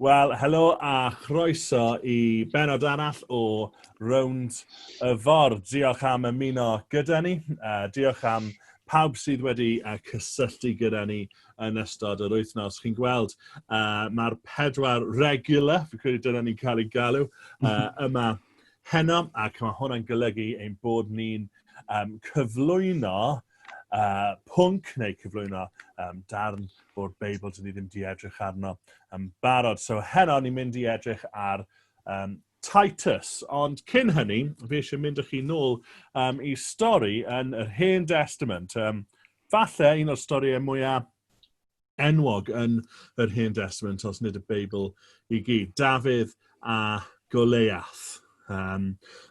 Wel, helo a chroeso i benod arall o Rownd y Ford. Diolch am ymuno gyda ni. Diolch am pawb sydd wedi cysylltu gyda ni yn ystod yr wythnos. Chi'n gweld, mae'r pedwar regular, fi'n credu dyna ni'n cael ei galw, yma heno, ac mae hwnna'n golygu ein bod ni'n cyflwyno pwnc neu cyflwyno darn o'r Beibl dyn ni ddim di edrych arno yn barod. So heno ni'n mynd i edrych ar Titus, ond cyn hynny, fi eisiau mynd â chi nôl i stori yn yr Hen Testament. Falle un o'r storïau mwyaf enwog yn yr Hen Testament, os nid y Beibl i gyd. Dafydd a Goliath.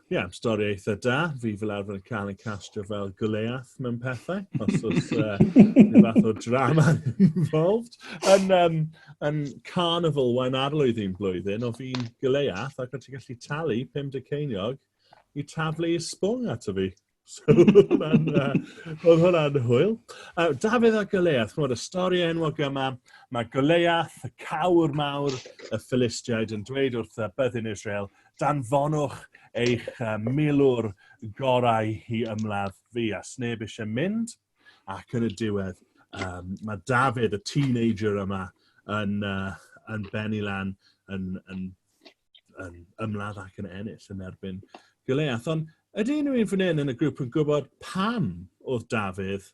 Yeah, stori eitha da. Fi fel arfer yn cael ei castio fel Goliath mewn pethau, os oes rhyw fath o drama involved. Yn Carnival Waunarlwydd un blwyddyn, o fi'n Goliath ac o ti'n gallu talu 50 ceiniog i taflu sbwng ato fi. So, oedd hwnna'n hwyl. Dafydd a Goliath, chymod, y stori enwog yma, mae Goliath, y cawr mawr y Philistiaid, yn dweud wrth y byddin Israel, danfonwch eich milwr gorau i ymladd fi, a sneb eisiau mynd. Ac yn y diwedd, mae Dafydd, y teenager yma, yn bennu lan, yn ymladd ac yn ennill yn erbyn Goliath. Ond ydy unrhyw un fan hyn yn y grŵp yn gwybod pam oedd Dafydd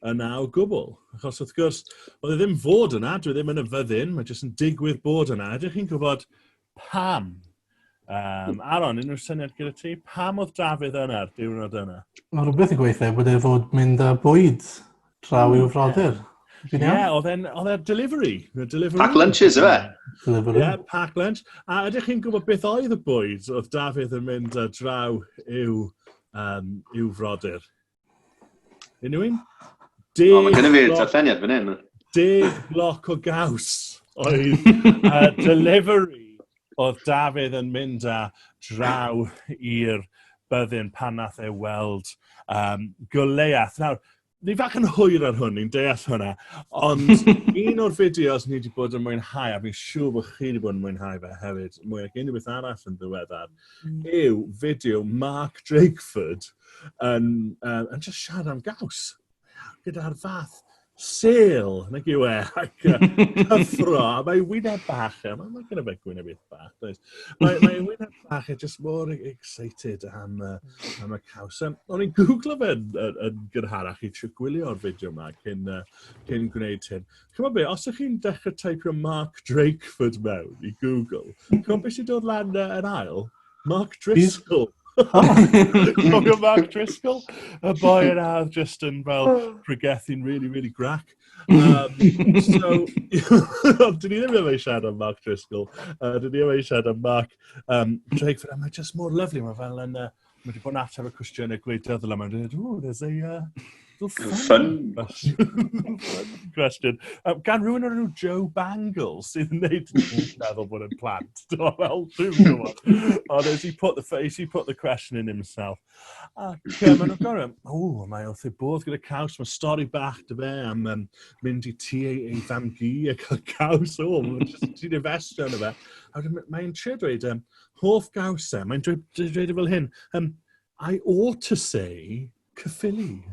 yna o gwbl? Achos wrth gwrs, oedd e ddim fod yna, dwi ddim yn y fyddin, mae jyst yn digwydd bod yna. Ydych chi'n gwybod pam? Aaron, unrhyw syniad gyda ti? Pam oedd Dafydd yna'r diwrnod yna? Mae rhywbeth yn gweithio bod e fod mynd â bwyd draw i'w frodyr. Ie, yeah, oedd e'n oedd e'n delivery. Delivery. Pack lunches, yfe? Delivery. Ie, yeah, pack lunch. A ydych chi'n gwybod beth oedd y bwyd oedd Dafydd yn mynd â draw i'w frodyr? Unrhyw un? Deg oh, mae gennym fi'r darlleniad fan hyn. 10 bloc o gaws oedd delivery oedd Dafydd yn mynd â draw i'r byddin pan nath e weld Goliath. Nawr, ni fach yn hwyr ar hwn, ni'n deall hwnna, ond un o'r fideos ni wedi bod yn mwynhau, a fi'n siŵr bod chi wedi bod yn mwynhau fe hefyd, mwy nag unrhyw beth arall yn ddiweddar, yw fideo Mark Drakeford yn just siarad am gaws, gyda'r fath sêl, nag yw e, ac cyffro, a mae wyneb bach e, mae gyda fe gwyneb eitha bach, does? Mae wyneb bach e just mor excited am y caws. O'n i'n googlo fe yn gynharach i trio gwylio'r fideo yma cyn gwneud hyn. Chymod be, os ydych chi'n dechrau teipio Mark Drakeford mewn i Google, chymod beth sy'n dod lan yn ail? Mark Driscoll. Cofio Mark Driscoll? Y boi yna oedd just yn fel pregethu'n really, really grac. So, dyn ni ddim yn ei siarad am Mark Driscoll. Dyn ni ddim yn ei siarad am Mark Drakeford. A mae just mor lovely. Mae fel yn... Mae wedi bod yn ateb y cwestiynau gwleidyddol yma. Mae'n dweud, "Oh, there's a little fun question." Gan rhywun o'r enw Joe Bangle sydd yn neud meddwl bod yn plant. Fel, dwi'n gwybod. Ond is he put the question in himself. Ac maen nhw'n gorau, o, mae wrth ei bodd gyda caws, mae stori bach dy fe am mynd i tŷ ei fam-gu a cael caws, o, ti'n investio yno fe. A wedyn mae'n trio dweud, hoff gaws e, mae'n dweud e fel hyn, "I ought to say Caerphilly,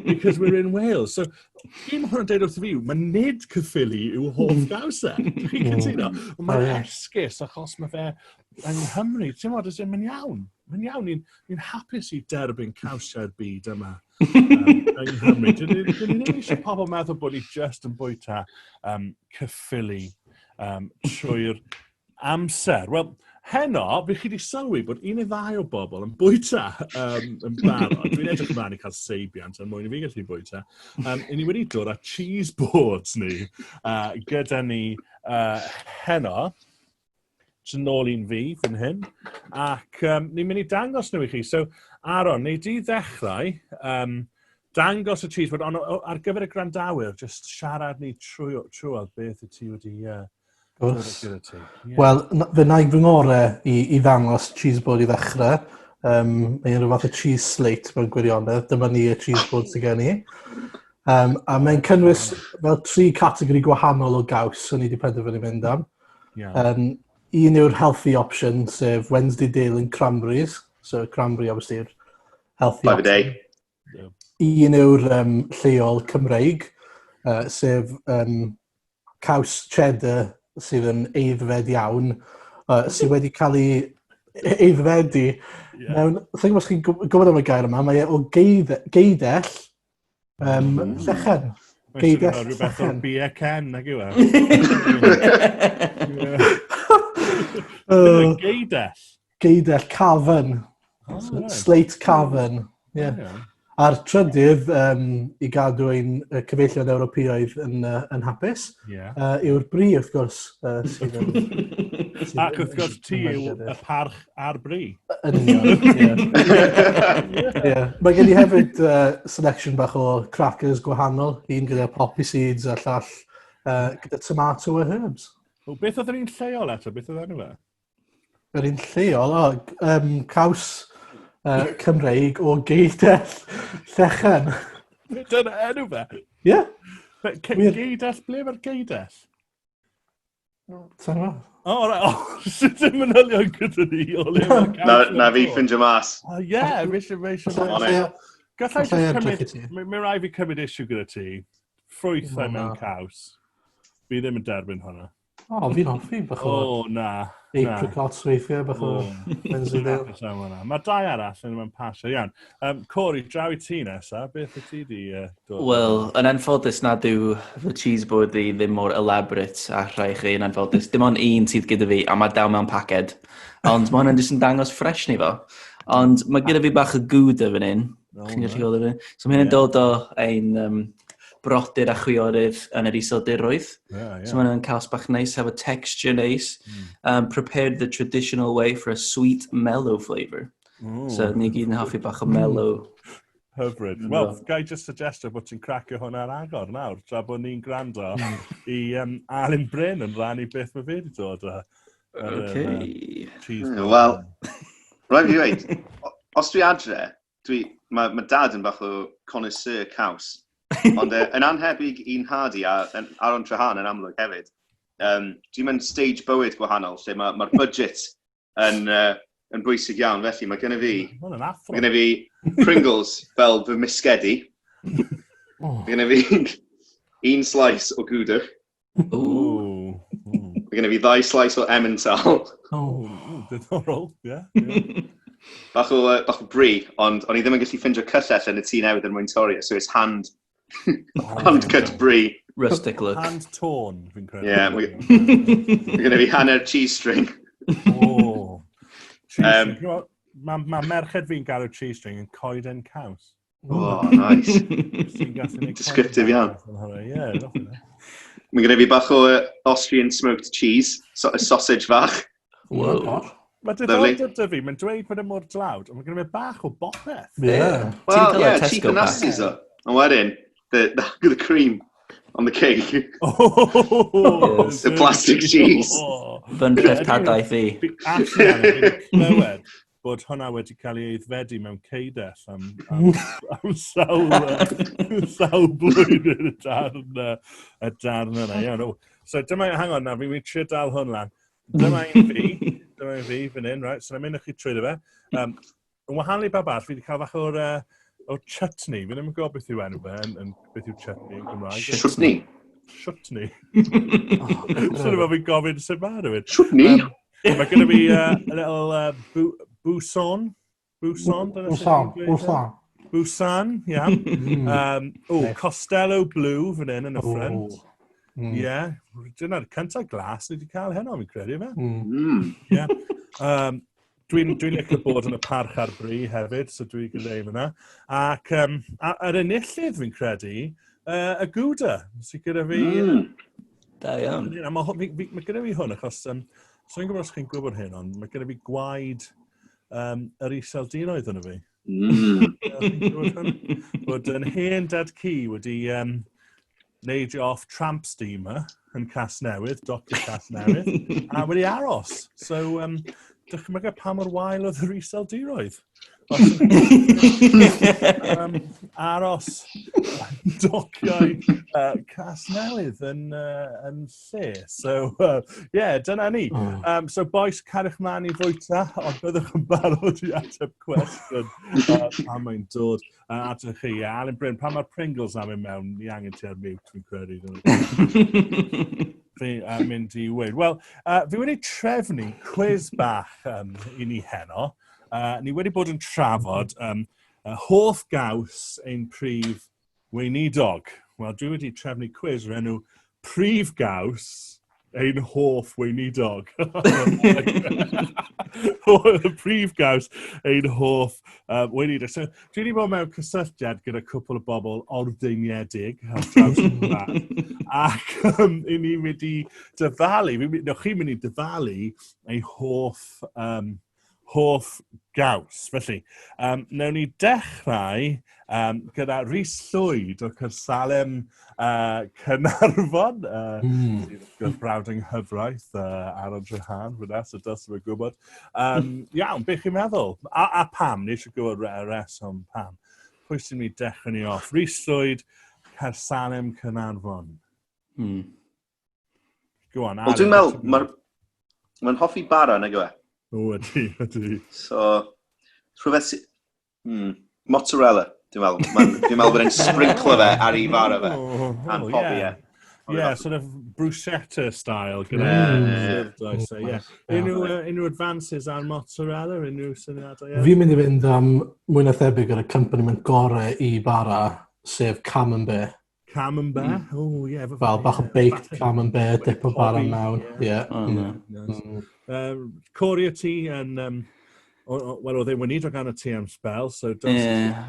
because we're in Wales." So, un mae hwnna'n dweud wrth fi, mae nid Caerphilly yw hoff gaws e. Chi'n cytuno? Ond mae'n esgus achos mae fe yng Nghymru. Ti'n modd, mae'n iawn. Mae'n iawn. Ni'n hapus i derbyn cawsiau'r byd yma yng Nghymru. Dyn ni ddim eisiau pobl meddwl bod ni just yn bwyta Caerphilly trwy'r amser. Wel, heno, fi chi wedi sylwi bod un neu ddau o bobl yn bwyta yn barod. Dwi'n edrych ymlaen i cael seibiant er mwyn i fi gallu bwyta. I ni wedi dod â cheese boards ni gyda ni heno. Sy'n nôl un fi fan hyn. Ac ni'n mynd i dangos nhw i chi. So, Aaron, nei di ddechrau dangos y cheese board, ond ar gyfer y gwrandawyr, just siarad ni trwy beth y ti wedi Gwrs. Wel, fe wna i fy ngorau i ddangos cheese board i ddechrau. Mae'n rhyw fath o cheese slate mewn gwirionedd. Dyma ni y cheese board sydd gen i. A mae'n cynnwys fel tri categori gwahanol o gaws o'n i wedi penderfynu mynd am. Yeah. Un yw'r healthy option, sef Wensleydale and Cranberries. So cranberry, obviously, yw'r healthy By the option. day. Un yw'r lleol Cymreig, sef caws cheddar sydd yn aeddfed iawn, sydd wedi cael ei aeddfedu mewn, sa i'n gwybod os chi'n gwybod am y gair yma, mae e o geidell llechen. Mae'n swnio Geidell fel rhywbeth o'r llechen. Beer Ken, nag yw e? Geidell? Geidell, cavern. Oh, So, right. Slate cavern. Yeah. A'r trydydd, i gadw ein cyfeillion Ewropeaidd yn hapus, yw'r brie, wrth gwrs. Sydd yn, sydd Ac wrth gwrs ti yn yw fendigedig. y parch a'r brie. Yn union, ie. Ie. Mae gen i hefyd selection bach o crackers gwahanol, un gyda poppy seeds a llall gyda tomato a herbs. O, beth oedd yr un lleol eto? Beth oedd enw fe? Yr un lleol, o, caws Cymreig o geidell llechen. Dyna enw fe? Ie. Be, Wir. Geidell, ble mae'r geidell? Sa'n gwybod. O, right, o, sut dim manylion gyda ni o le mae'r caws Na, yn na fi dod? ffindio mas. O, ie, fi eisiau On it. Gallai Alla just i edrych cymryd, i ti. Mae rhaid fi cymryd issue gyda ti. Ffrwythau O, mewn na. caws. Fi ddim yn derbyn hwnna. O, fi'n hoffi bach o O, na. Na. apricots weithiau, bach o O. Wensleydale. Hapus am hwnna. Mae dau arall yn mewn pasio. Iawn. Corey, draw i ti nesa. Beth wyt ti di dod? Wel, yn anffodus nad yw fy cheese board i ddim mor elaborate a rhai chi yn anffodus. Dim ond un sydd gyda fi, a mae dal mewn paced. Ond mae hwnna'n jyst yn dangos fresh ni fo. Ond mae gyda fi bach o Gouda fan hyn. Oh, Chi'n gallu na. gweld hynny? So mae hyn yn dod o ein brodyr a chwiorydd yn yr Iseldiroedd. Yeah. So mae hwnna'n caws bach neis, hefo texture neis. Prepared the traditional way for a sweet, mellow flavour. Ooh. So ni gyd yn hoffi bach o mellow. Hyfryd. Wel, gai just suggestio bod ti'n cracio hwnna ar agor nawr, tra bod ni'n gwrando i Alun Bryn yn rannu beth mae fe wedi dod o ar yr, cheese board. Wel, rhaid fi dweud, os dwi adre, mae dad yn bach o connoisseur caws. Ond yn anhebyg i'n nhad i a yn Aaron Trahan yn amlwg hefyd, dwi'n mynd stage bywyd gwahanol, lle mae'r ma budget yn bwysig iawn. Felly mae gennym fi, Ma' hwnna'n athro. mae gennym fi Pringles fel fy misgedi. Oh. Mae gennym fi un slice o Gouda. Ooh. Ooh. Ooh. Mae gennym fi ddau slice o Emmental. Oh. Ooh, diddorol, ie. Bach o brie, ond o'n i ddim yn gallu ffindio cyllell yn y tŷ newydd yn mwyn torri, so it's hand cut brie. Rustic look. Hand torn, fi'n credu. Ie, mae gennym fi hanner cheese string. Oh. Cheese string. Mae ma merched fi'n galw cheese string yn coeden caws. Oh, nice. Ti'n gallu neud Descriptive coeden iawn. caws yn hwnna, ie, definitely. Mae gennym fi bach o Austrian smoked cheese, so, a sausage fach. Whoa. Mae Lovely. diddordeb 'da fi, mae'n dweud bod e mor dlawd, ond mae gennym fi bach o bopeth. Yeah. Ti 'di Well, cael y yeah, Tesco cheap and pack? nasty, so. Ond wedyn, the cream on the cake. Oh, The plastic cheese. Oh. Fy nhreftadaeth i. Fi actually, Alan, fi 'di clywed bod hwnna wedi cael ei aeddfedu mewn ceidell am sawl blwyddyn y darn yna. Iawn. O, so dyma, hang on na, fi'n mynd trio dal hwn lan. Dyma un fi, dyma un fi fan hyn, right? So na mynd â chi trwy fe. Yn wahanol i bawb arall, fi wedi cael fach o'r chutney. Fi ddim yn gwybod beth yw enw fe, yn beth yw chutney yn Gymraeg. Chutney. Chutney. Swn i'n fi'n gofyn sut mae rhywun. Chutney? Mae gyda fi a little bousson. Bousson, dyna sut Busan, ti'n dweud e? Busan. Busan, iawn. Oh, Nice. Costello Blue fan hyn yn y ffrynt. Ie, yeah. Dyna'r cyntaf glas ni wedi cael heno, fi'n credu, fe. Yeah. Dwi'n licio bod yn y parch a'r brie hefyd, so dwi'n gyda fyna. Ac yr enillydd, fi'n credu, y Gouda, sydd gyda fi. Da iawn. A mae gyda fi hwn, achos, so i'n gwybod os chi'n gwybod hyn, ond mae gyda fi gwaed yr Iseldiroedd yn y fi. Ie, chi'n gwybod hwn? Bod yn hen dad ci wedi neidio off tramp steamer yn Casnewydd, docio Casnewydd, a wedi aros. So, dychmyga pa mor wael oedd yr Iseldiroedd. Aros dociau Casnewydd yn lle. So, yeah, dyna ni. So, boys, cariwch mlaen i fwyta, ond byddwch yn barod i ateb cwestiwn pan mae'n dod atoch chi. Yeah, Alan Bryn, pan mae'r Pringles am mynd mewn, ni angen ti ar mute, fi'n credu. Fi mynd i weud. Wel, fi wedi trefnu cwiz bach i ni heno. Ni wedi bod yn trafod hoff gaws ein prif weinidog. Wel, dwi wedi trefnu cwiz o'r enw Prif Gaws ein hoff weinidog. Prif gaws ein hoff weinidog. So, dwi wedi bod mewn cysylltiad gyda cwpl o bobl ordeiniedig ar draws y wlad. Ac i ni mynd i dyfalu, no, chi'n mynd i dyfalu ei hoff gaws. Felly, newn ni dechrau gyda Rhys Llwyd o Caersalem Caernarfon, sydd wrth brawd yng nghyfraith Aaron Trehan, fyna, so dylse fe gwybod. Iawn, beth chi'n meddwl? A pam? Ni eisiau gwybod reswm pam. Pwy sy'n mynd i dechrau ni off? Rhys Llwyd, Caersalem Caernarfon. Go on, Wel, dwi'n meddwl, mae'n ma hoffi bara, nag yw e? O, ydy, ydy. So, rhywbeth sy... Mozzarella, dwi'n meddwl. Dwi'n meddwl bod e'n sprinklo fe ar ei fara fe. A'n pobi e. Yeah, sort of bruschetta style. Gyda yeah. So, yeah. Unrhyw advances ar mozzarella, unrhyw syniadau? Fi'n mynd i fynd am mwy na thebyg ar y accompaniment gorau i bara, sef camembert. Camembert? Oh, yeah. Fel bach o baked camembert, dip o bara mewn. Yeah. Oh, no. Nice. Corey, ti yn... Wel, oedd e'n weinidog arno ti am spel, so dos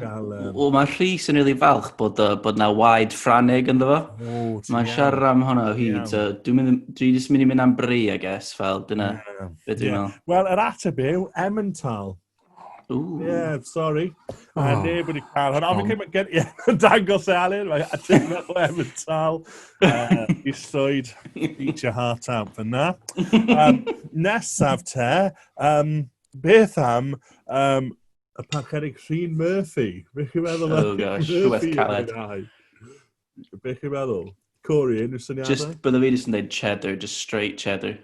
gael... Wel, mae Rhys yn rili falch bod na waed Ffrangeg ynddo fo. Oh, ti'n Mae'n iawn. siarad am hwnna o hyd, so dwi jyst mynd i mynd am brie, I guess, fel dyna beth dwi'n meddwl. Wel, yr ateb yw Emmental. Ooh. Yeah, sorry. Oh. Neb wedi cael hwnna. Ond fi'n credu mae gen... Ie, dangos e, Alun. Mae ti'n meddwl Emmental. I llwyd, eat your heart out fyna. Nesaf te, beth am y Parchedig Rhun Murphy? Beth chi'n meddwl am Oh gosh, Murphy rhywbeth yn caled. mwynhau? Beth chi'n meddwl? Corey, unrhyw syniadau? Just, bydde fi jyst yn dweud cheddar, just straight cheddar.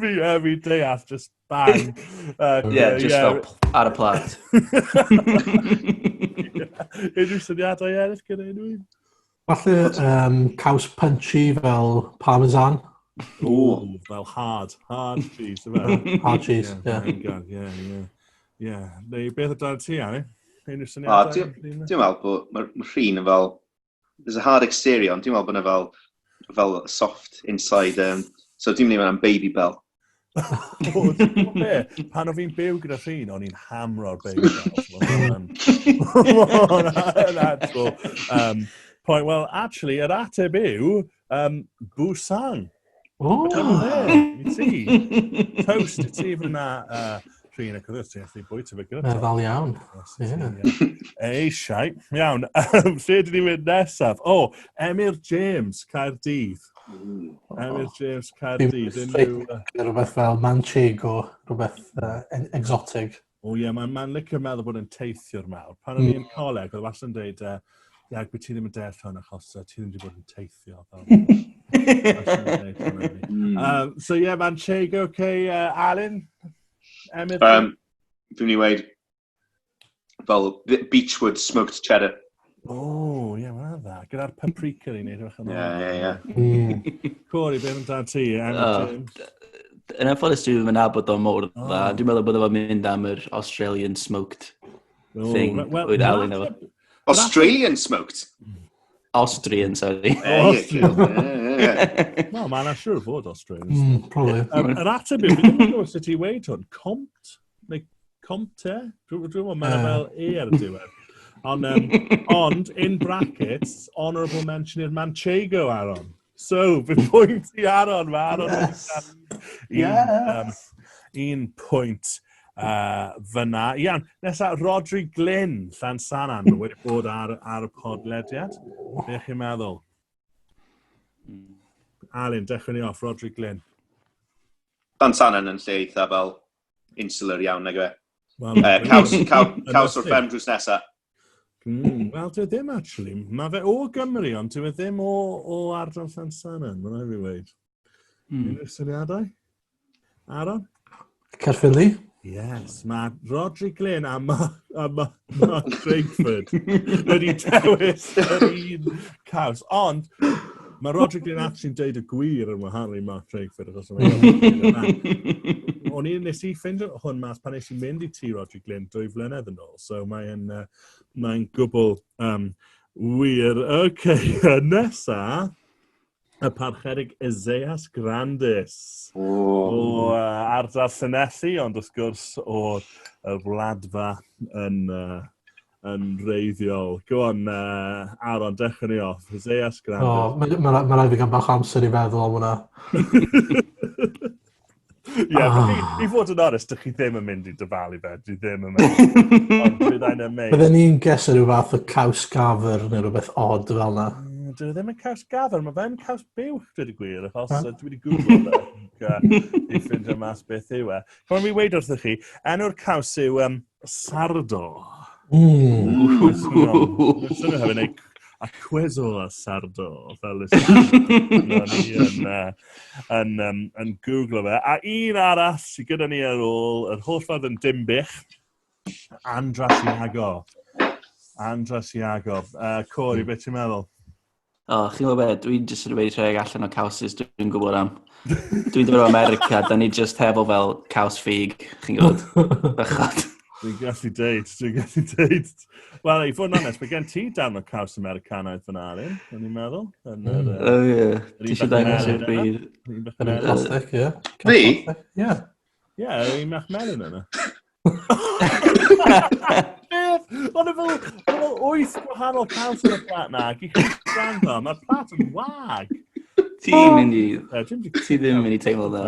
Fi deall, just bang. Yeah, just fel ar y plat. Unrhyw syniadau eraill gyda unrhyw un? Falle caws punchy fel parmesan. Ooh, fel hard cheese. Yfe? Hard cheese, Yeah, yeah. Yeah. Neu beth o dan ti, Annie? Unrhyw O, syniadau? Dwi'n meddwl bod ma' Rhun yn fel... There's a hard exterior, ond dwi'n meddwl bod yna fel soft inside. So dwi'n mynd i fynd am Babybel. O, ti'n gwbod be? Pan o fi'n byw gyda Rhun, o'n i'n hamro'r Babybel. Mae hwnna'n actual point. Well, actually, yr ateb yw Boursin. Oh. Dyna fe, i ti. Toast i ti fyna, Rhun, ac wrth ti'n gallu bwyta fe gyda. Meddal iawn. Yes, i ti, ie. Eisiau. Iawn. Lle dyn ni'n mynd nesaf? O, Emyr James, Caerdydd. Emyr James, Caerdydd. Fi'n Unrhyw, Rhywbeth fel Manchego, rhywbeth exotic. O ie, mae'n licio meddwl bod yn teithiwr mawr. Pan o'n i'n coleg, oedd wastad yn dweud, ie, bod ti ddim yn deall hwn achos ti ddim wedi bod yn teithio. Fel, wastad yn deud hwnna i fi. So ie, yeah, Manchego, okay, Alun? Emyr? Dwi'n mynd i weud fel Beechwood smoked cheddar. O, ie, mae'n dda. Gyda'r paprika ni'n neud. Ie, ie, ie. Corey, beth amdano ti? Emyr James? Yn anffodus dwi ddim yn nabod o mor dda. Oh. Dwi'n meddwl bod o'n mynd am yr Australian smoked Oh, thing well, oedd Alun efo. Australian smoked? Austrian, sorry. Austrian. Ie. Wel, mae'n siŵr fod Austrian. Probably. Yr ateb yw, fi ddim yn gwybod sut i weud hwn. Comte? Neu Comte? Dwi'n meddwl mae'n fel E ar y diwedd. Ond, in brackets, honourable mention i'r Manchego, Aaron. So, fy pwynt i Aaron, mae Aaron wedi cael un pwynt fyna. Iawn, nesa, Rodri Glyn, Llansannan, mae wedi bod ar y podlediad. Be chi'n meddwl? Alun, dechrau ni off, Rodri Glyn. Llansannan yn lle eitha fel insular iawn, nag yw e? Well, caws, caws, caws o'r fferm drws nesaf. Wel, dwi e ddim, actually. Mae fe o Gymru, ond dwi e ddim o, o ardal Llansannan, mae'n rhaid fi weid. Unrhyw syniadau? Aaron? Caerffili? Yes, mae Rodri Glyn a, Ma, a Ma, Mark Drakeford wedi dewis yr un caws. Ond mae Rodri Glyn actually'n deud y gwir yn wahanol i Mark Drakeford. Achos mae'n O'n i nes i ffindo hwn mas pan nes i mynd i tŷ Rodri Glyn 2 flynedd yn ôl. So mae'n mae gwbl wir. OK, nesa, y Parchedig Isaias Grandis. Oh. O ardal Llanelli, ond wrth gwrs o'r y Wladfa yn wreiddiol. Go on, Aaron, dechrau ni off. Isaias Grandis. O, mae ma, ma rhaid fi gael bach o amser i feddwl am hwnna. Ie, yeah, ah. I fod yn onest, dych chi ddim yn mynd i dyfalu fe. Dwi ddim yn mynd. Ond byddai'n amazing. Bydden ni'n guess rhyw fath o caws gafr neu rhywbeth odd fel yna. Dwi ddim yn caws gafr, mae fe'n caws buwch, dweud y gwir, achos huh? Dwi wedi googlo fe i ffindio mas beth yw e. Come mi weid wrthych chi, enw'r caws yw Sardo. Swnio hefyd neu a queso a sardo, fel ys ni yn googlo fe. A un arall sydd gyda ni ar ôl, yr holl ffordd yn Dimbych, Andras Iago. Andras Iago. Corey, beth ti'n meddwl? O, oh, chi'n gwybod beth, dwi'n just wedi rhedeg allan o cawsys dwi'n gwybod am. Dwi'n dod o America, da ni just hefo fel caws ffug, chi'n gwybod? Bechod. Dwi'n gallu deud, dwi'n gallu deud. Wel, i fod yn onest, mae gen ti darn o caws Americanaidd fyna, Alun, o'n i'n meddwl. Yn yr, O ie, ti eisiau dangos i'r byd. Un bach Yn melyn. plastic, ie. Fi? Ie. Ie, yr un bach melyn yna. Beth? Ond fel wyth gwahanol caws yn y plat na, ac i chi gwrando, mae'r plat yn wag. Ti'n mynd i... Dwi'm Ti ddim yn mynd i teimlo dda.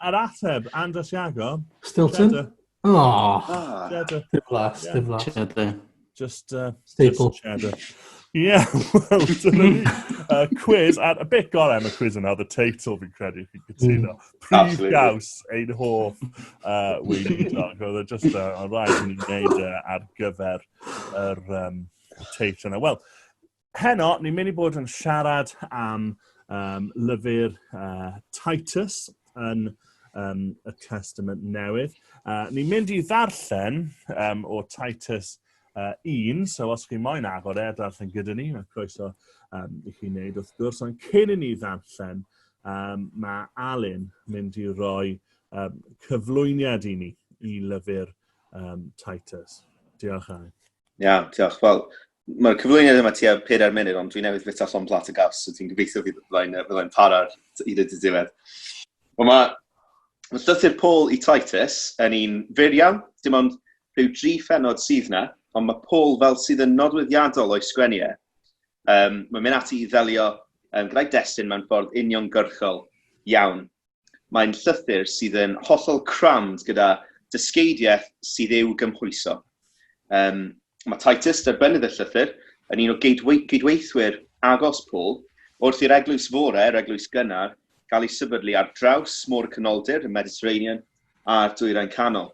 A'r ateb, Andras Iago. Stilton? Cheddar. O, Ah. Cheddar. diflas, Ie. diflas. Cheddar. Just, Staple. just cheddar. Ie, yeah, wel, dyna ni. Quiz, a y bit gorau am y quiz yna, oedd y teitl fi'n credu chi'n cytuno. Prif Absolutely. gaws ein hoff weinidog. Oedd e just, o'n rhaid i ni wneud ar gyfer yr teitl yna. Wel, heno, ni'n mynd i bod yn siarad am lyfr Titus yn y Testament Newydd. Ni'n mynd i ddarllen o Titus 1, so os chi moyn agor e, darllen gyda ni, mae croeso i chi wneud wrth gwrs, ond cyn i ni ddarllen, mae Alun mynd i roi cyflwyniad i ni i lyfr Titus. Diolch, Alun. Iawn, diolch. Wel, mae'r cyflwyniad yma tua 4 munud, ond dwi newydd fwyta llond plat o gaws, so ti'n gobeithio fyddai'n para i ddod y diwedd. Wel, mae llythyr Paul i Titus yn un fyr iawn, dim ond rhyw dri phennod sydd na, ond mae Paul fel sydd yn nodweddiadol o'i sgwennu e. Mae'n mynd ati i ddelio gyda'i destun mewn ffordd uniongyrchol iawn. Mae'n llythyr sydd yn hollol crammed gyda dysgeidiaeth sydd i'w gymhwyso. Mae Titus, derbynnydd y llythyr, yn un o gydweithwyr agos Paul, wrth i'r eglwys fore, yr eglwys gynnar, gael ei sefydlu ar draws Môr y Canoldir, y Mediterranean, a'r Dwyrain Canol.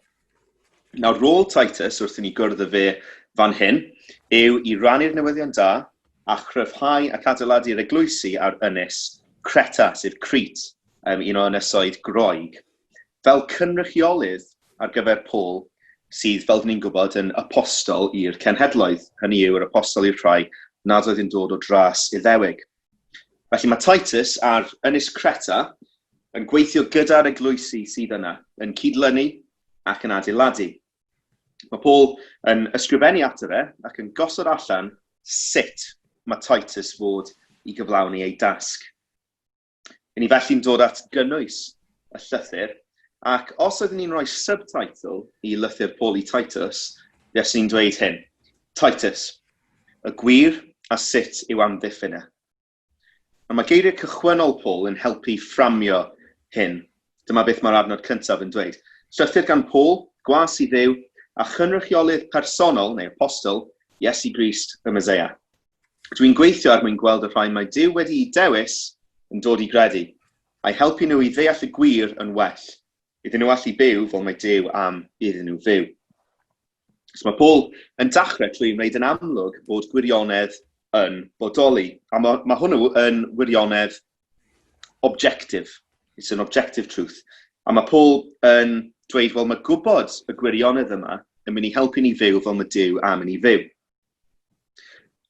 Nawr, rôl Titus wrth i ni gwrdd â fe fan hyn yw i rannu'r newyddion da a chryfhau ac adeiladu'r eglwysi ar ynys Creta, sef Crete, un o ynysoedd Groeg. Fel cynrychiolydd ar gyfer Paul, sydd, fel ni'n gwybod, yn apostol i'r cenhedloedd, hynny yw yr apostol i'r rhai nad oedd yn dod o dras Iddewig. Felly mae Titus ar ynys Creta yn gweithio gyda'r eglwysi sydd yna, yn cydlynu ac yn adeiladu. Mae Paul yn ysgrifennu ato fe ac yn gosod allan sut mae Titus fod i gyflawni ei dasg. Yn ni felly'n dod at gynnwys y llythyr, ac os oeddwn ni'n rhoi subtitle i lythyr Paul i Titus, fuaswn ni'n dweud hyn. Titus, y gwir a sut i'w amddiffyn e. A mae geiriau cychwynnol Paul yn helpu fframio hyn. Dyma beth mae'r adnod cyntaf yn dweud. Llythyr gan Paul, gwas i Dduw, a chynrychiolydd personol, neu apostol, Iesu Grist y Meseia. Dwi'n gweithio er mwyn gweld y rhai mae Duw wedi'i dewis yn dod i gredu, a'i helpu nhw i ddeall y gwir yn well. Iddyn nhw allu byw fel mae Duw am iddyn nhw fyw. So mae Paul yn dachrau trwy wneud yn amlwg bod gwirionedd yn bodoli. A mae, mae hwnnw yn wirionedd objective. It's an objective truth. A mae Paul yn dweud, wel, mae gwybod y gwirionedd yma yn mynd i helpu ni fyw fel mae Duw am i ni fyw.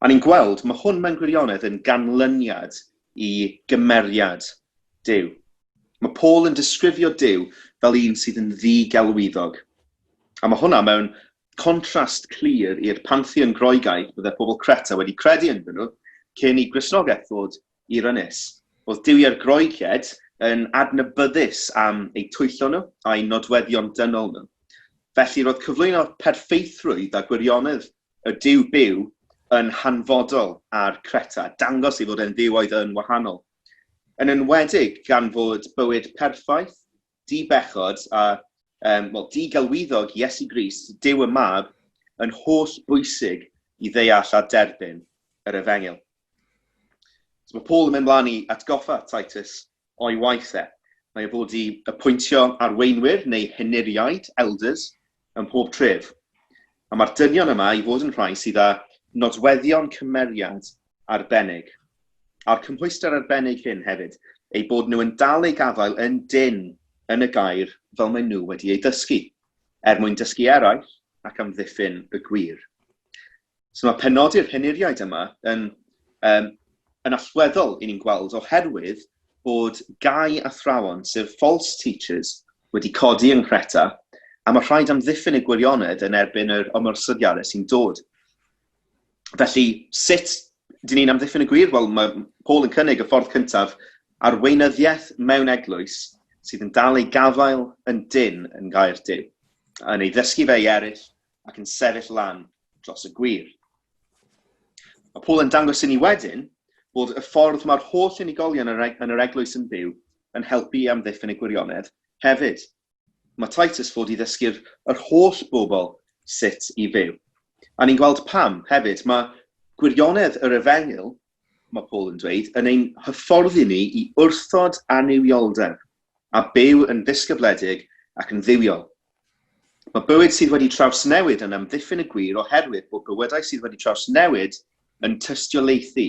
A ni'n gweld, mae hwn mewn gwirionedd yn ganlyniad i gymeriad Duw. Mae Paul yn disgrifio Duw fel un sydd yn ddi-gelwyddog. A mae hwnna mewn contrast clir i'r pantheon Groegaidd bydde pobl Creta wedi credu ynddyn nhw cyn i Gristnogaeth ddod i'r ynys. Oedd duwiau'r Groegiaid yn adnabyddus am eu twyllo nhw a'u nodweddion dynol nhw. Felly roedd cyflwyno perffeithrwydd a gwirionedd y Duw byw yn hanfodol ar Creta, dangos ei fod e'n dduw oedd yn wahanol. Yn enwedig gan fod bywyd perffaith, di-bechod a um, well, digelwyddog Iesu Grist, Duw y Mab, yn holl bwysig i ddeall a derbyn yr efengyl. So mae Paul yn mynd mlaen i atgoffa Titus o'i waith e. Mae e fod i apwyntio arweinwyr neu henuriaid, elders, ym mhob tref. A mae'r dynion yma i fod yn rhai sydd â nodweddion cymeriad arbennig. A'r cymhwyster arbennig hyn hefyd, eu bod nhw yn dal eu gafael yn dynn yn y gair fel maen nhw wedi ei ddysgu, er mwyn dysgu eraill ac amddiffyn y gwir. So mae penodi'r henuriaid yma yn, um, yn allweddol i ni'n gweld oherwydd bod gau athrawon, sef false teachers, wedi codi yng Nghreta, a mae rhaid amddiffyn y gwirionedd yn erbyn yr ymosodiadau sy'n dod. Felly, sut dyn ni'n amddiffyn y gwir? Wel, mae Paul yn cynnig y ffordd cyntaf, arweinyddiaeth mewn eglwys sydd yn dal ei gafael yn dynn yn gair Duw, yn ei ddysgu fe i eraill ac yn sefyll lan dros y gwir. Mae Paul yn dangos i ni wedyn bod y ffordd mae'r holl unigolion yn yr eglwys yn byw yn helpu i amddiffyn y gwirionedd hefyd. Mae Titus fod i ddysgu'r yr holl bobl sut i fyw. A ni'n gweld pam hefyd. Mae gwirionedd yr efengyl, mae Paul yn dweud, yn ein hyfforddi ni i wrthod annuwioldeb a byw yn ddisgybledig ac yn dduwiol. Mae bywyd sydd wedi trawsnewid yn amddiffyn y gwir oherwydd bod bywydau sydd wedi trawsnewid yn tystiolaethu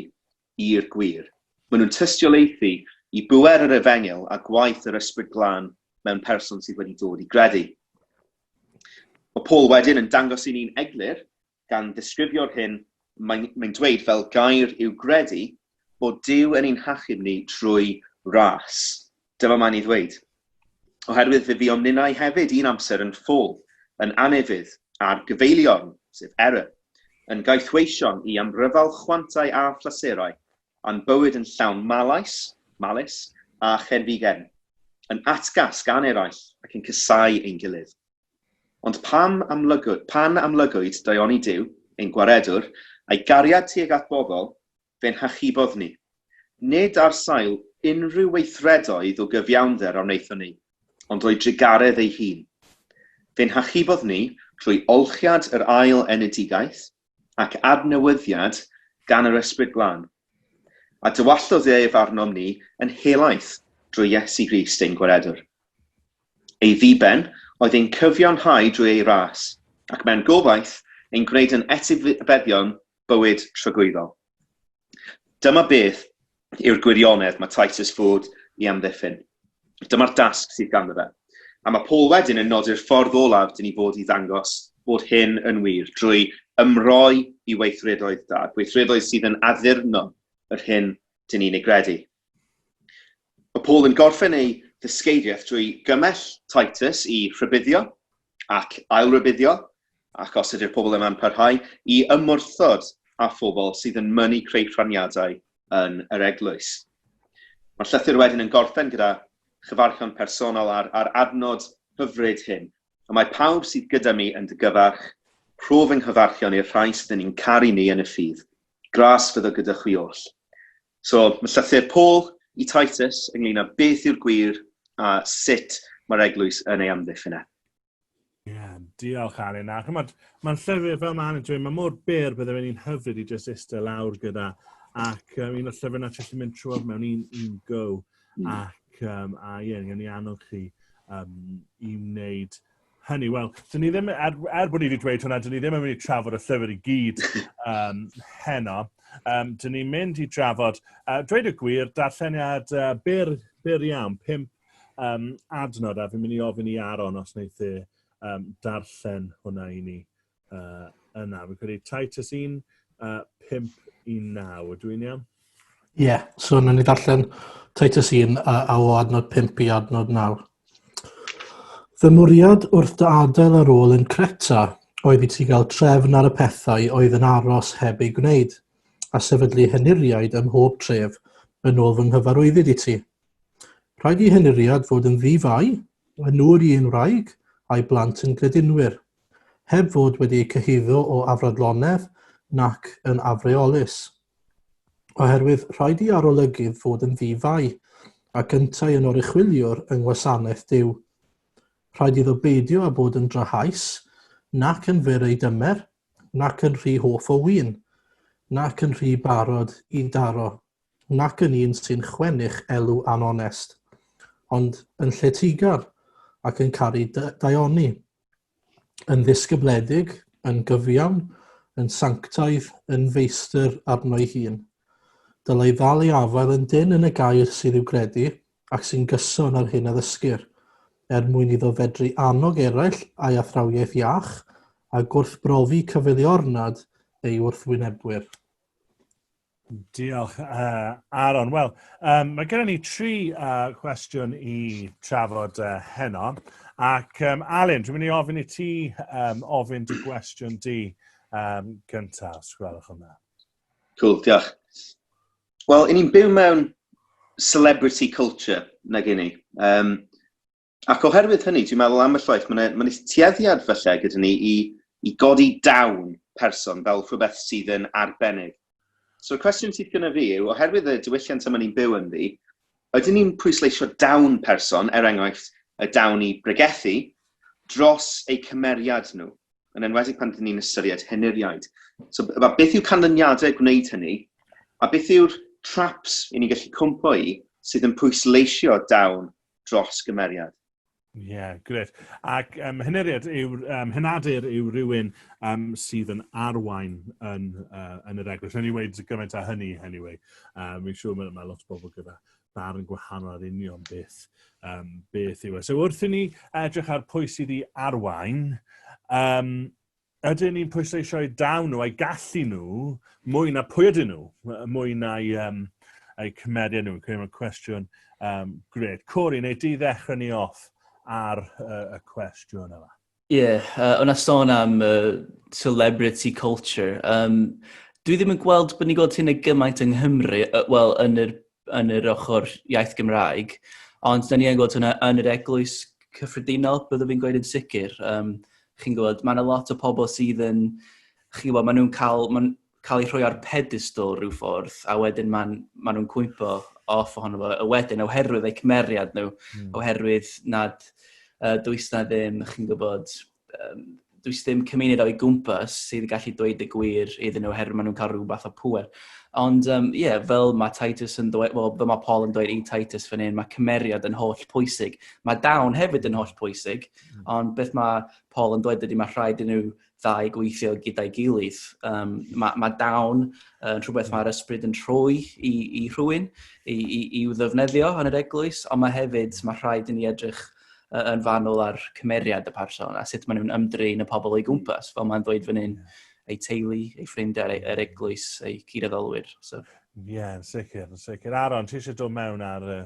i'r gwir. Maen nhw'n tystiolaethu i bŵer yr efengyl a gwaith yr Ysbryd Glân mewn person sydd wedi dod i gredu. Mae Paul wedyn yn dangos i ni'n eglur gan ddisgrifio'r hyn mae'n mae dweud fel gair i'w gredu bod Duw yn ein hachub ni trwy ras. Dyma mae'n ei ddweud. Oherwydd fe fuom ninnau hefyd un amser yn ffôl, yn anufudd, a'r gyfeiliorn, sef error, yn gaethweision i amryfal chwantau a phlaserau, a'n bywyd yn llawn malais, malice, a chenfigen, yn atgas gan eraill ac yn casáu ein gilydd. Ond pam amlygwyd, pan amlygwyd daioni Duw, ein Gwaredwr, a'i gariad tuag at bobl, fe'n hachubodd ni. Nid ar sail unrhyw weithredoedd o gyfiawnder a wnaethon ni, ond o'i drugaredd ei hun. Fe'n hachubodd ni trwy olchiad yr ail enedigaeth ac adnewyddiad gan yr Ysbryd Glân. A dywallodd ef arnom ni yn helaeth drwy Iesu Grist ein Gwaredwr. Ei ddiben oedd ein cyfiawnhau drwy ei ras, ac mewn gobaith, ein gwneud yn etifeddion bywyd tragwyddol. Dyma beth yw'r gwirionedd mae Titus fod i amddiffyn. Dyma'r dasg sydd ganddo fe. A mae Paul wedyn yn nodi'r ffordd olaf dyn ni fod i ddangos bod hyn yn wir, drwy ymroi i weithredoedd da, gweithredoedd sydd yn addurno yr hyn dyn ni'n ei gredu. Mae Paul yn gorffen ei ddysgeidiaeth drwy gymell Titus i rhybuddio ac ailrybuddio, ac os ydy'r pobl yma'n parhau, i ymwrthod â phobl sydd yn mynnu creu rhaniadau yn yr eglwys. Mae'r llythyr wedyn yn gorffen gyda chyfarchion personol a'r, a'r adnod hyfryd hyn. A mae pawb sydd gyda mi yn dy gyfarch, rhof yng nghyfarchion i'r rhai sydd yn ein caru ni yn y ffydd. Gras fyddo gyda chwi oll. So, mae llythyr Paul i Titus ynglyn â beth yw'r gwir a sut mae'r eglwys yn ei amddiffyn e. Ie, yeah, diolch Alun. A chymod, mae'n llyfr fel mae Alun dweud, mae mor byr bydde fe'n un hyfryd i jyst eistedd lawr gyda. Ac um, un o'r llyfr na ti'n mynd trwy'r mewn un, un go. Ac, um, a ie, yeah, ni annog chi um, i wneud hynny. Wel, dyn ni ddim, er, er bod ni wedi dweud hwnna, dyn ni ddim yn mynd i trafod y llyfr i gyd um, heno. Um, dyn ni'n mynd i drafod, uh, dweud y gwir, darlleniad uh, byr, byr iawn, pump um, adnod, a fi'n mynd i ofyn i Aaron os wneith e um, darllen hwnna i ni uh, yna. Fi'n credu Titus 1, uh, 5 i 9, ydw i'n iawn? Ie, yeah, so wnawn ni ddarllen Titus 1 a, a o adnod 5 i adnod 9. Fy mwriad wrth dy adael ar ôl yn Creta oedd i ti gael trefn ar y pethau oedd yn aros heb eu gwneud, a sefydlu henuriaid ym mhob tref yn ôl fy nghyfarwyddyd i ti. Rhaid i henuriad fod yn ddi-fai, yn ŵr i un wraig, a'i blant yn gredinwyr. heb fod wedi eu cyhuddo o afradlonedd nac yn afreolus. Oherwydd rhaid i arolygydd fod yn ddi-fai, ac yntau yn oruchwyliwr yng ngwasanaeth Duw. Rhaid iddo beidio â bod yn drahaus, nac yn fyr ei dymer, nac yn rhy hoff o win, nac yn rhy barod i daro, nac yn un sy'n chwennych elw anonest, ond yn lletygar ac yn caru daioni. yn ddisgybledig, yn gyfiawn, yn sanctaidd, yn feistr arno'i hun. Dylai ddal ei afael yn dynn yn y gair sydd i'w gredu ac sy'n gyson â'r hyn a ddysgir, er mwyn iddo fedru annog eraill a'i athrawiaeth iach a gwrthbrofi cyfeiliornad ei wrthwynebwyr. Diolch, uh, Aaron. Wel, um, mae gennym ni tri uh, cwestiwn i trafod uh, heno. Ac, um, Alun, dwi'n mynd i ofyn i ti um, ofyn dy gwestiwn di um, gyntaf, os gwelwch yn dda. Cool, diolch. Wel, i ni'n byw mewn celebrity culture, nag i ni. Um, Ac oherwydd hynny, dwi'n meddwl ambell waith, mae yna ma tueddiad falle gyda ni i, i godi dawn person fel rhywbeth sydd yn arbennig. So y cwestiwn sydd gyda fi yw, oherwydd y diwylliant yma ni'n byw ynddi, ydyn ni'n pwysleisio dawn person, er enghraifft, y dawn i bregethu, dros eu cymeriad nhw, yn enwedig pan ydyn ni'n ystyried henuriaid. So, beth yw canlyniadau gwneud hynny, a beth yw'r traps i ni'n gallu cwmpo i sydd yn pwysleisio dawn dros gymeriad. Ie, yeah, gret. Ac um, hyneriad yw, um, hynadur yw rhywun um, sydd yn arwain yn, uh, yn yr eglwys. Rhaid i weid gymaint â hynny, anyway. Um, fi'n siŵr mae, mae lot o bobl gyda barn gwahanol ar union beth, um, beth yw e. So wrth i ni edrych ar pwy sydd i arwain, um, ydyn ni'n pwysleisio eu dawn nhw, eu gallu nhw, mwy na pwy ydyn nhw, mwy na'i um, eu cymeriad nhw. Credu mae'n cwestiwn um, gret. Corey, neu di ddechrau ni off ar uh, y cwestiwn yma? Ie, yeah, uh, o'na sôn am uh, celebrity culture. Um, dwi ddim yn gweld bod ni'n gweld hynny gymaint yng Nghymru, uh, wel, yn yr, yn yr ochr iaith Gymraeg, ond da ni yn gweld hynna yn yr eglwys cyffredinol, byddwn fi'n gweud yn sicr. Um, chi'n gwybod, mae yna lot o pobl sydd yn, chi'n gwybod, maen nhw'n cael, maen, cael eu rhoi ar pedestal rhyw ffordd, a wedyn maen, maen nhw'n cwympo off ohono fo, a wedyn oherwydd eu cymeriad nhw, oherwydd nad uh, does na ddim, chi'n gwybod, um, does ddim cymuned o'i gwmpas sydd yn gallu dweud y gwir iddyn nhw oherwydd maen nhw'n cael rhyw fath o pŵer. Ond ie, um, yeah, fel mae Titus yn dweud, well, fel mae Paul yn dweud i Titus fan hyn, mae cymeriad yn holl pwysig. Mae dawn hefyd yn holl pwysig, Ond beth mae Paul yn dweud ydy mae rhaid i nhw ddau gweithio gyda'i gilydd. Um, mae, mae dawn yn rhywbeth mae'r ysbryd yn rhoi i, i rhywun, i, i, i'w ddefnyddio yn yr eglwys, ond mae hefyd, mae rhaid i ni edrych yn fanwl ar cymeriad y person a sut maen nhw'n ymdrin y pobl o'i gwmpas, fel mae'n dweud fan hyn, eu teulu, eu ffrindiau, yr eglwys, eu cyd-addolwyr. So. Ie, yeah, yn sicr, yn sicr. Aaron, ti eisiau dod mewn ar y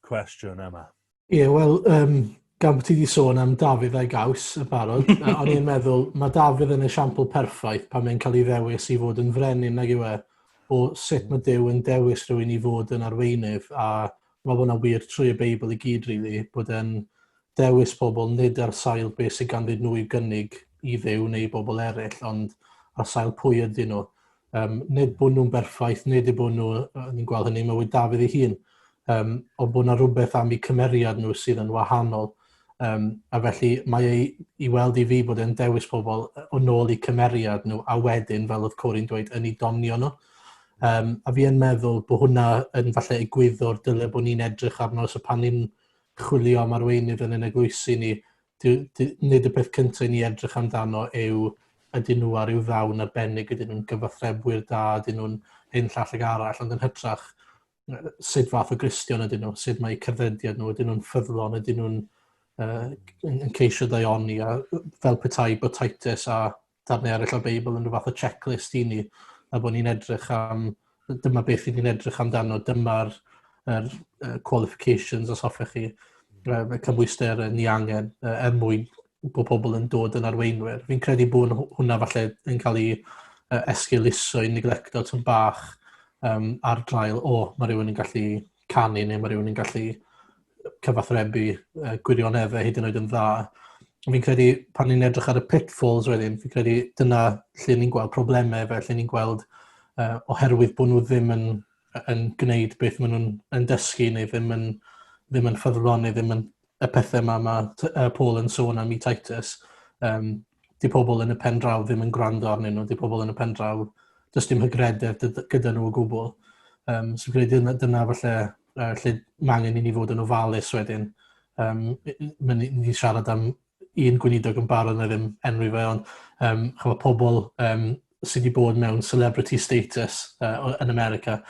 cwestiwn yma? Ie, wel, um, gan bod ti wedi sôn am Dafydd a'i gaws yn barod, o'n i'n meddwl, mae Dafydd yn esiampl perffaith pan mae'n cael ei ddewis i fod yn frenin, nag yw e, o sut mae Duw yn dewis rhywun i fod yn arweinydd, a mae hwnna'n wir trwy y Beibl i gyd, really, bod e'n dewis pobl nid ar sail beth sydd ganddyn nhw i'w gynnig i Dduw neu i bobl eraill, ond ar sail pwy ydyn nhw. Um, nid bod nhw'n berffaith, nid eu bod nhw, ni'n gweld hynny mywyd Dafydd ei hun, um, ond bod yna rhywbeth am eu cymeriad nhw sydd yn wahanol. Um, a felly mae ei, i weld i fi bod e'n dewis pobl o nôl i cymeriad nhw, a wedyn, fel oedd Cory'n dweud, yn ei donio nhw. Um, a fi yn meddwl bod hwnna yn falle egwyddor dyle bod ni'n edrych arno, so pan ni'n chwilio am arweinydd yn ein eglwysi ni, nid y peth cyntaf i ni edrych amdano yw ydyn nhw ar ryw ddawn arbennig, ydyn nhw'n gyfathrebwyr da, ydyn nhw'n hyn llall ag arall, ond yn hytrach sut fath o Gristion ydyn nhw, sut mae cerddediad nhw, ydyn nhw'n ffyddlon, ydyn nhw'n yn ceisio daioni, a fel petai bod Titus a darnau eraill o'r Beibl yn rhyw fath o checklist i ni, a bod ni'n edrych am, dyma beth i ni'n edrych amdano, dyma'r er, qualifications os hoffech chi, y cymwysterau ni angen er mwyn bod pobl yn dod yn arweinwyr. Fi'n credu bod hwnna falle yn cael ei esgeuluso i neglecto tyn bach ar draul, o, mae rhywun yn gallu canu neu mae rhywun yn gallu cyfathrebu gwirioneddau hyd yn oed yn dda. Fi'n credu pan ni'n edrych ar y pitfalls wedyn, fi'n credu dyna lle ni'n gweld problemau fe, lle ni'n gweld oherwydd bod nhw ddim yn, yn gwneud beth maen nhw'n yn dysgu neu ddim yn, ddim yn ffyddlon neu ddim yn y pethau yma mae Paul yn sôn am i Titus. Di pobl yn y pen draw ddim yn gwrando arnyn nhw, di pobl yn y pen draw, does dim hygrededd gyda nhw o gwbl. So fi'n credu dyna falle lle mae angen i ni fod yn ofalus wedyn. Mae ni siarad am un gweinidog yn barod na ddim enwi fe, ond chymod, pobl sydd wedi bod mewn celebrity status yn America,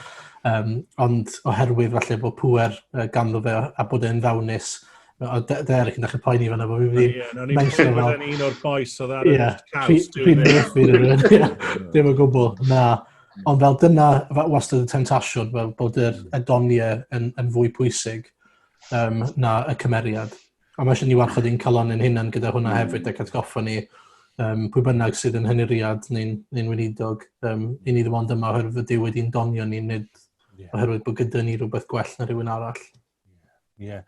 ond oherwydd falle bod pŵer ganddo fe a bod e'n ddawnus, o Derek yn dechrau poeni fan'na bod fi wedi Ie, nawn ni'n mention fel yn un o'r bois oedd ar y caws. Ie, dim o gwbl, na. Ond fel dyna wastad y temtasiwn, fel bod yr edoniau yn fwy pwysig na y cymeriad. A mae eisiau ni warchod ein calon ein hunan gyda hwnna hefyd ac atgoffa ni pwy bynnag sydd yn henuriad neu'n neu weinidog, i ni ddim ond yma oherwydd fod Duw wedi'n donio ni, nid oherwydd bod gyda ni rhywbeth gwell na rhywun arall. Ie. Yeah.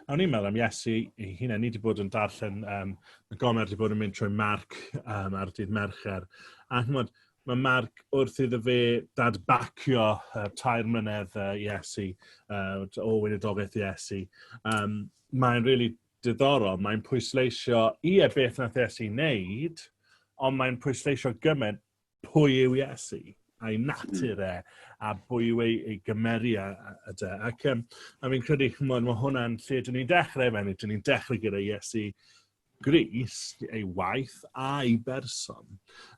O'n i'n meddwl am Iesu ei hunan, ni wedi bod yn darllen, mae Gomer wedi bod yn mynd trwy Marc ar dydd Mercher, a chymod, mae Marc wrth iddo fe dadbacio 3 mlynedd Iesu, o weinidogaeth Iesu, mae'n really diddorol, mae'n pwysleisio, ie, beth nath Iesu wneud, ond mae'n pwysleisio gymaint pwy yw Iesu a'i natur e, a pwy yw ei gymeriad a de. Ac a fi'n credu, chymod, mae hwnna'n lle dyn ni'n dechrau, fe, dyn ni'n dechrau gyda Iesu Grist, ei waith a'i berson.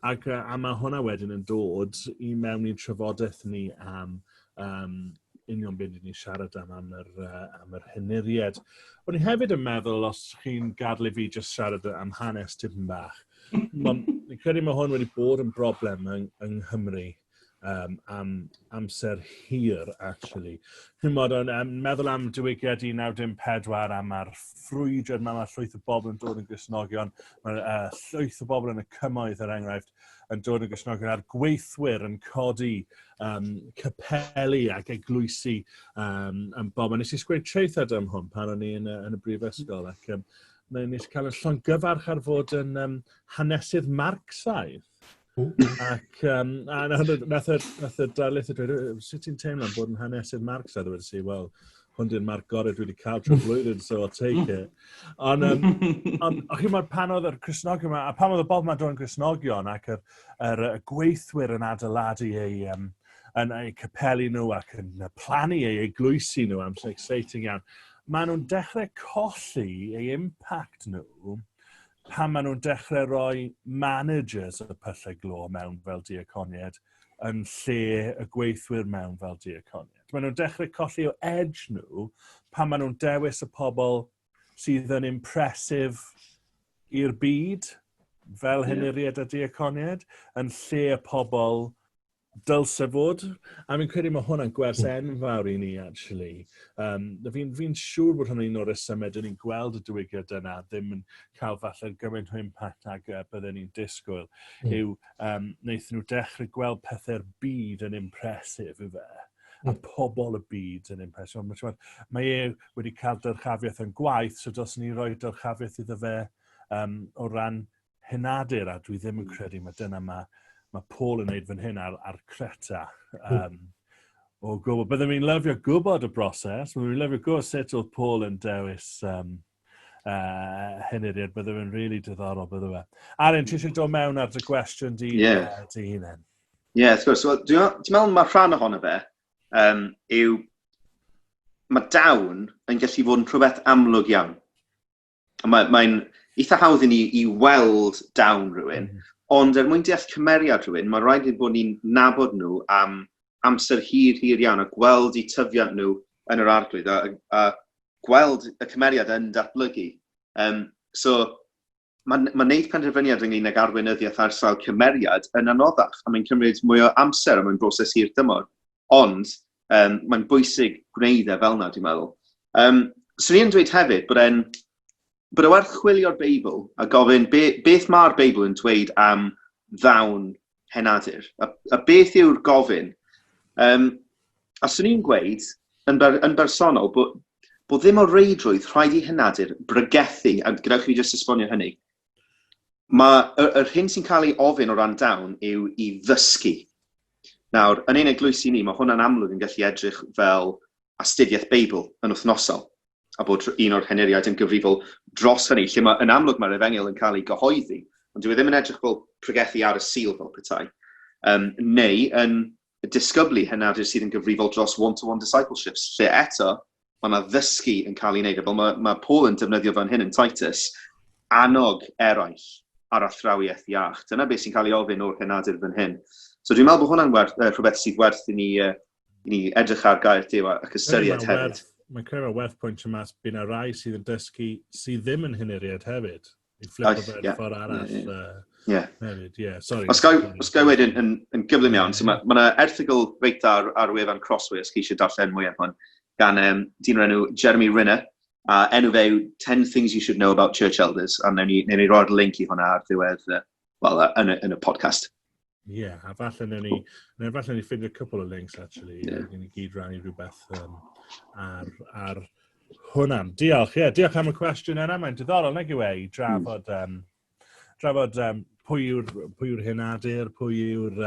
Ac a mae hwnna wedyn yn dod i mewn i'n trafodaeth ni am union beth ni'n siarad am, am yr henuried. O'n i hefyd yn meddwl, os chi'n gadael i fi jyst siarad am hanes tipyn bach, fi'n credu mae hwn wedi bod yn broblem yng Nghymru am amser hir, actually. Chimod, o'n meddwl am diwygiad 1914 a mae'r ffrwydriad yma, mae llwyth o bobl yn dod yn Gristnogion, mae llwyth o bobl yn y cymoedd, er enghraifft, yn dod yn Gristnogion, a'r gweithwyr yn codi capeli ac eglwysi yn bob. A nes i sgwennu traethawd am hwn pan o'n i yn y brifysgol, ac nes i cael y llongyfarch ar fod yn hanesydd Marcsaidd. Ac a nath y darlithydd dweud, sut ti'n teimlo am bod yn hanesydd Marcsaidd? Wedi si, wel, hwn di'r marc gorau dwi wedi cael trwy'r blwyddyn, so I'll take it. Ond, chi'n meddwl, pan oedd yr Cristnogion yma, a pan oedd y bobl yma'n dod yn Gristnogion ac yr gweithwyr yn adeiladu yn eu capeli nhw ac yn plannu eu eglwysi nhw, am sy'n exciting iawn, maen nhw'n dechrau colli eu impact nhw pan maen nhw'n dechrau rhoi managers y pyllau glo mewn fel diaconiaid yn lle y gweithwyr mewn fel diaconiaid. Maen nhw'n dechrau colli o edge nhw pan maen nhw'n dewis y pobl sydd yn impressive i'r byd fel henuriaid a diaconiaid yn lle y pobl dylse fod. A fi'n credu mae hwnna'n gwers enfawr i ni, actually. Fi'n siŵr bod hwnna'n un o'r resymau dyn ni'n gweld y diwygiad yna ddim yn cael falle gymaint o impact ag bydden ni'n disgwyl, yw wnaethon nhw dechrau gweld pethau'r byd yn impressive, yfe? A pobl y byd yn impressive. Ond mae e wedi cael dyrchafiaeth yn gwaith, so dylsen ni roi dyrchafiaeth iddo fe o ran henadur, a dwi ddim yn credu mae dyna mae Paul yn neud fan hyn ar Creta. O gwbl. Byddwn i'n lyfio gwybod y broses, byddwn i'n lyfio gwybod sut oedd Paul yn dewis henuriad, byddwn i'n really diddorol, byddwn fe. Arin, ti eisiau dod mewn ar dy gwestiwn di, di hunain? Ie, yeah, wrth gwrs. Well, dwi'n meddwl mae rhan ohono fe yw Mae dawn yn gallu fod yn rhywbeth amlwg iawn. Mae'n mae eitha hawdd i ni i weld dawn rhywun, ond er mwyn deall cymeriad rhywun, mae rhaid i bod ni'n nabod nhw am amser hir, hir iawn a gweld eu tyfiant nhw yn yr Arglwydd a gweld y cymeriad yn datblygu. So, mae'n ma wneud penderfyniad ynglyn ag arweinyddiaeth ar sail cymeriad yn anoddach, a mae'n cymryd mwy o amser a mae'n broses hir dymor. Ond mae'n bwysig gwneud e fel yna, dwi'n meddwl. Swn i'n dweud hefyd bod e'n bod e werth chwilio'r Beibl a gofyn beth mae'r Beibl yn dweud am ddawn henadur, a beth yw'r gofyn. A swn i'n gweud, yn bersonol, bod ddim o reidrwydd rhaid i henadur bregethu, a gadewch i fi jyst esbonio hynny. Mae yr hyn sy'n cael ei ofyn o ran dawn yw i ddysgu. Nawr, yn ein eglwysi ni, mae hwnna'n amlwg yn gallu edrych fel astudiaeth Beibl yn wythnosol, a bod un o'r henuriaid yn gyfrifol dros hynny, lle mae, yn amlwg mae'r efengyl yn cael ei gyhoeddi, ond dyw e ddim yn edrych fel pregethu ar y Sul fel petai, neu yn disgyblu henadur sydd yn gyfrifol dros one-to-one discipleships, lle eto mae yna ddysgu yn cael ei wneud, a fel mae Paul yn defnyddio fan hyn yn Titus, annog eraill ar athrawiaeth iach. Dyna beth sy'n cael ei ofyn o'r henadur fan hyn. So dwi'n meddwl bod hwnna'n rhywbeth sydd werth i ni edrych ar gair Duw ac ystyried hefyd. Mae'n credu mae werth pwyntio mas bydd yna rai sydd yn dysgu sydd ddim yn henuriaid hefyd. I fflipo fe ffordd arall hefyd. Yeah, sorry. Os ga i wedyn yn gyflym iawn, so mae yna erthygl reit ar wefan Crossway, os chi eisiau darllen mwy am hwn, gan dyn o'r enw Jeremy Rinner, a enw fe yw 10 Things You Should Know About Church Elders, a newn ni roi'r link i hwnna ar ddiwedd, well, yn y podcast. Ie, yeah, a falle newn ni ffindio couple o links, actually. Yeah. Ni gyd rannu rhywbeth ar hwnna. Diolch, ie, yeah, diolch am y cwestiwn yna. Mae'n diddorol, nag yw e, i drafod pwy yw'r henadur, pwy yw'r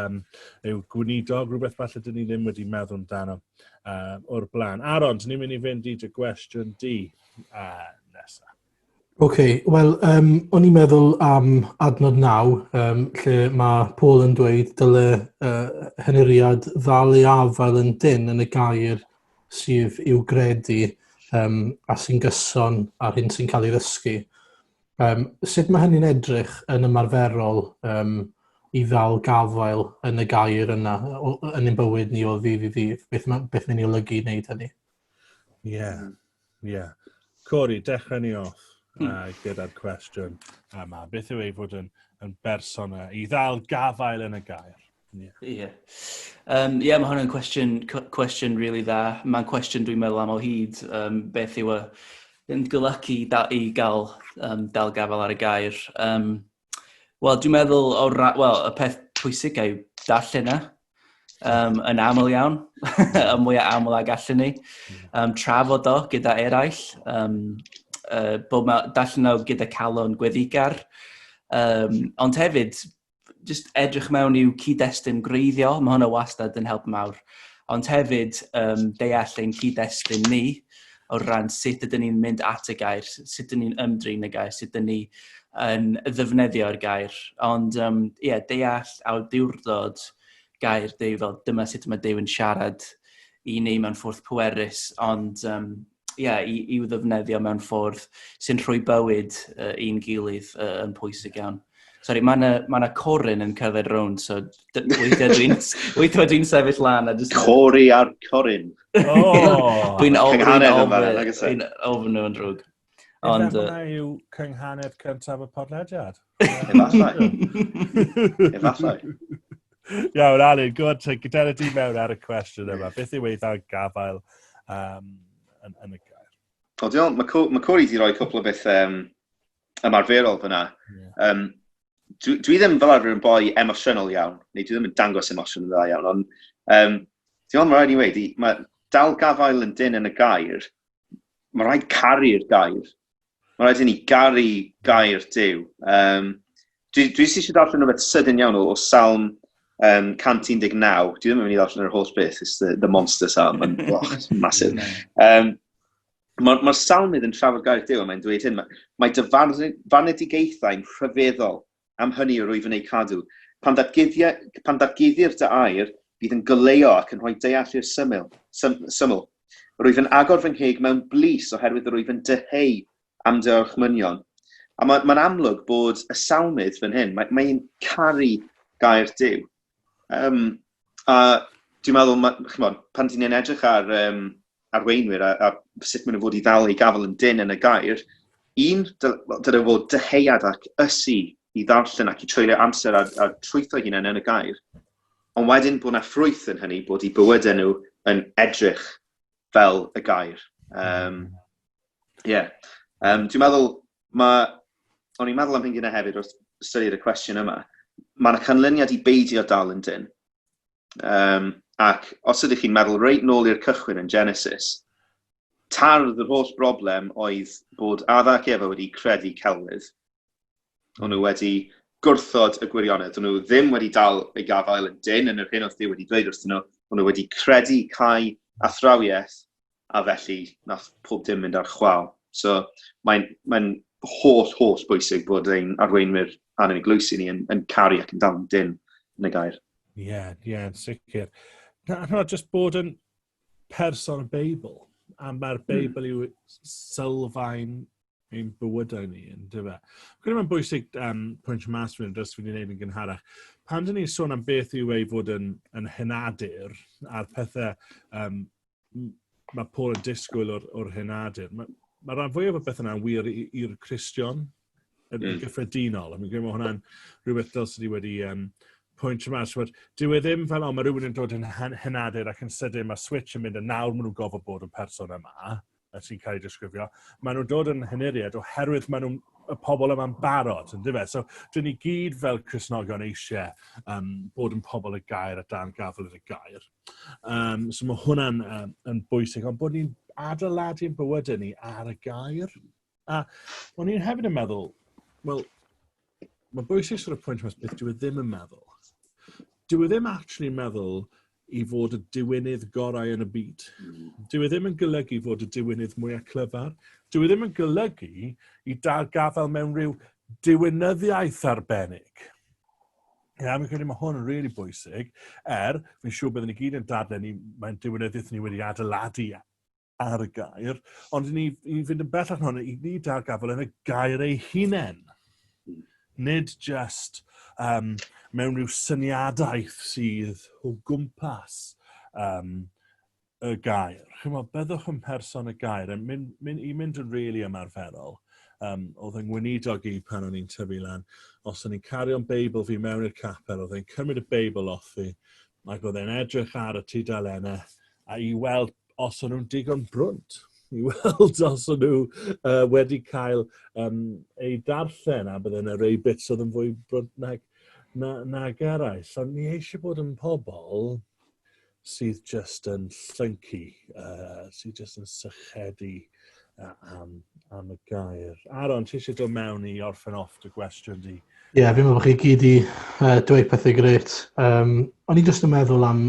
gweinidog, rhywbeth falle dyn ni ddim wedi meddwl amdano o'r blaen. Aaron, dyn ni'n mynd i fynd i dy gwestiwn di nesaf. OK, wel, o'n i'n meddwl am adnod 9, lle mae Paul yn dweud dyle henuriad ddal ei afael yn dyn yn y gair sydd i'w gredu a sy'n gyson ar hyn sy'n cael ei ddysgu. Sut mae hynny'n edrych yn ymarferol i ddal gafael yn y gair yna yn ein bywyd ni o ddydd i ddydd? Beth mae'n ei olygu i wneud hynny? Ie. Corey, dechrau ni off gyda'r cwestiwn yma. Beth yw ei fod yn berson i ddal gafael yn y gair? Ie. Yeah. Yeah, mae hwnna'n cwestiwn really dda. Mae'n cwestiwn dwi'n meddwl am o hyd. Beth yw y yn golygu i gael dal gafael ar y gair? Wel, dwi'n meddwl, well, y peth pwysig yw darllen e yn aml iawn, y mwyaf aml ag allan ni. Trafod o gyda eraill, bod darllen o gyda calon gweddigar. Ond hefyd, just edrych mewn i'w cyd-destun gwreiddiol, mae hwnna wastad yn help mawr. Ond hefyd, deall ein cyd-destun ni o ran sut ydyn ni'n mynd at y gair, sut ydyn ni'n ymdrin y gair, sut ydyn ni yn ddefnyddio'r gair. Ond, ie, yeah, deall awdurdod gair Duw, fel dyma sut mae Duw yn siarad i ni mewn ffordd pwerus, ond yeah, i'w ddefnyddio mewn ffordd sy'n rhoi bywyd i'n gilydd yn pwysig iawn. Sorry, mae yna ma coryn yn cerdded rownd, so weithiau dwi'n sefyll lan a just. Cori ar coryn. Oh. Dwi'n ofn nhw yn drwg. Ond hwnna yw cynghanedd cyntaf y podlediad. Efallai. Efallai. Iawn, Alun, go on, gyda di mewn ar y cwestiwn yma. Beth yw ei ddal gafael yn y gair? O, diolch. Mae Corey wedi rhoi cwpl o beth ymarferol fyna. Dwi ddim fel arfer yn boi emosiynol iawn, neu dwi ddim yn dangos emosiwn yn dda iawn, ond dwi'n meddwl mae rhaid i weud, mae dal gafael yn dyn yn y gair, mae rhaid caru'r gair. Mae rhaid i ni garu gair Duw. Dwi eisiau darllen rhywbeth sydyn iawn o Salm 119. Dwi ddim yn mynd i ddarllen yr holl beth, it's the monster psalm, and, oh, it's massive. Mae'r salmydd yn trafod gair Duw a mae'n dweud hyn, mae dy farnedigaethau'n rhyfeddol, am hynny yr wyf yn eu cadw. Pan ddatguddir dy air, bydd yn goleuo ac yn rhoi deall i'r syml. Rwyf yn agor fy ngheg mewn blys oherwydd rwyf yn dyheu am dy orchmynion. A mae'n ma amlwg bod y salmydd fan hyn, mae'n mae caru gair Duw. Um, a dwi'n meddwl, ma, chymod, pan ti'n edrych ar um, arweinwyr a, a sut maen nhw fod i ddal eu gafel yn dyn yn y gair, un, dyle fod dyheuad ac ysu i ddarllen ac i treulio amser a, a trwytho hunain yn y gair. Ond wedyn bod yna ffrwyth yn hynny, bod eu bywydau nhw yn edrych fel y gair. Um, yeah. Um, dwi'n meddwl, mae, o'n i'n meddwl am hyn gyda hefyd wrth ystyried y cwestiwn yma, mae yna canlyniad i beidio dal yn dyn. Um, ac os ydych chi'n meddwl reit nôl i'r cychwyn yn Genesis, tardd yr holl broblem oedd bod Adda ac Efa wedi credu celwydd. O'n nhw wedi gwrthod y gwirionedd. O'n nhw ddim wedi dal eu gafael yn dyn yn yr hyn oedd Duw wedi dweud wrthyn nhw. O'n nhw wedi credu cae athrawiaeth a felly nath pob dim mynd ar chwal. So mae'n mae holl, holl bwysig bod ein arweinwyr a'n eglwysi ni yn, yn caru ac yn dal yn dyn yn y gair. Ie, yeah, ie, yeah, sicr. Na, na, just bod yn person y Beibl, a mae'r hmm. Beibl mm. yw sylfaen ein bywydau ni, yn dyfa. Gwneud mae'n bwysig um, pwynt mas fi'n dros fi wedi gwneud yn gynharach. Pan dyn ni'n sôn am beth yw ei fod yn, yn henadur a'r pethau um, mae Paul yn disgwyl o'r, or henadur, mae, mae rhan fwyaf o bethau yna'n wir i'r Cristion yn mm. gyffredinol. A mi'n credu mae hwnna'n rhywbeth dylse ni wedi um, pwynt mas. Ch'mod, dyw e ddim fel, o, mae rhywun yn dod yn henadur ac yn sydyn mae switch yn mynd a nawr maen nhw'n gofod bod yn person yma sy'n cael ei disgrifio. Maen nhw'n dod yn henuriad oherwydd maen nhw'n y pobl yma'n barod, yn dyfe? So, dyn ni gyd fel Cristnogion eisiau um, bod yn pobl y gair a dan gafel yn y gair. Um, so mae hwnna'n um, yn bwysig, ond bod ni'n adeiladu'n bywydau ni ar y gair. A o'n i'n hefyd yn meddwl, wel, mae'n bwysig sort of pwynt mas beth dwi e ddim yn meddwl. Dwi e ddim actually meddwl i fod y diwynydd gorau yn y byd. Dwi e ddim yn golygu fod y diwynydd mwyaf clyfar. Dwi e ddim yn golygu i dal gafael mewn rhyw diwinyddiaeth arbennig. Ie, yeah, fi'n credu mae hwn yn really bwysig. Er, fi'n siŵr byddwn ni gyd yn dadlau ni, mae'n diwinyddiaeth ni wedi adeiladu ar y gair, ond i ni, i fynd yn bellach na hwnna, i ni dal gafael yn y gair ei hunain. Nid just um, mewn rhyw syniadaeth sydd o gwmpas um, y gair. Chymod, byddwch yn person y gair, yn mynd, mynd, i mynd yn rili really ymarferol. Um, oedd yng ngweinidog i pan o'n i'n tyfu lan, os o'n i'n cario'n Beibl fi mewn i'r capel, oedd e'n cymryd y Beibl off fi, ac oedd e'n edrych ar y tudalennau a i weld os o'n nhw'n digon brwnt, i weld os o'n nhw uh, wedi cael um, ei darllen, a bydde yna rei bits oedd yn fwy brwnt nag, na, nag eraill. Ond ni eisiau bod yn pobl sydd just yn llyncu, uh, sydd just yn sychedu uh, am, am y gair. Aaron, ti eisiau dod mewn i orffen off dy gwestiwn di? Ie, yeah, fi'n meddwl bod chi gyd i uh, dweud pethau gret. Um, o'n i jyst yn meddwl am,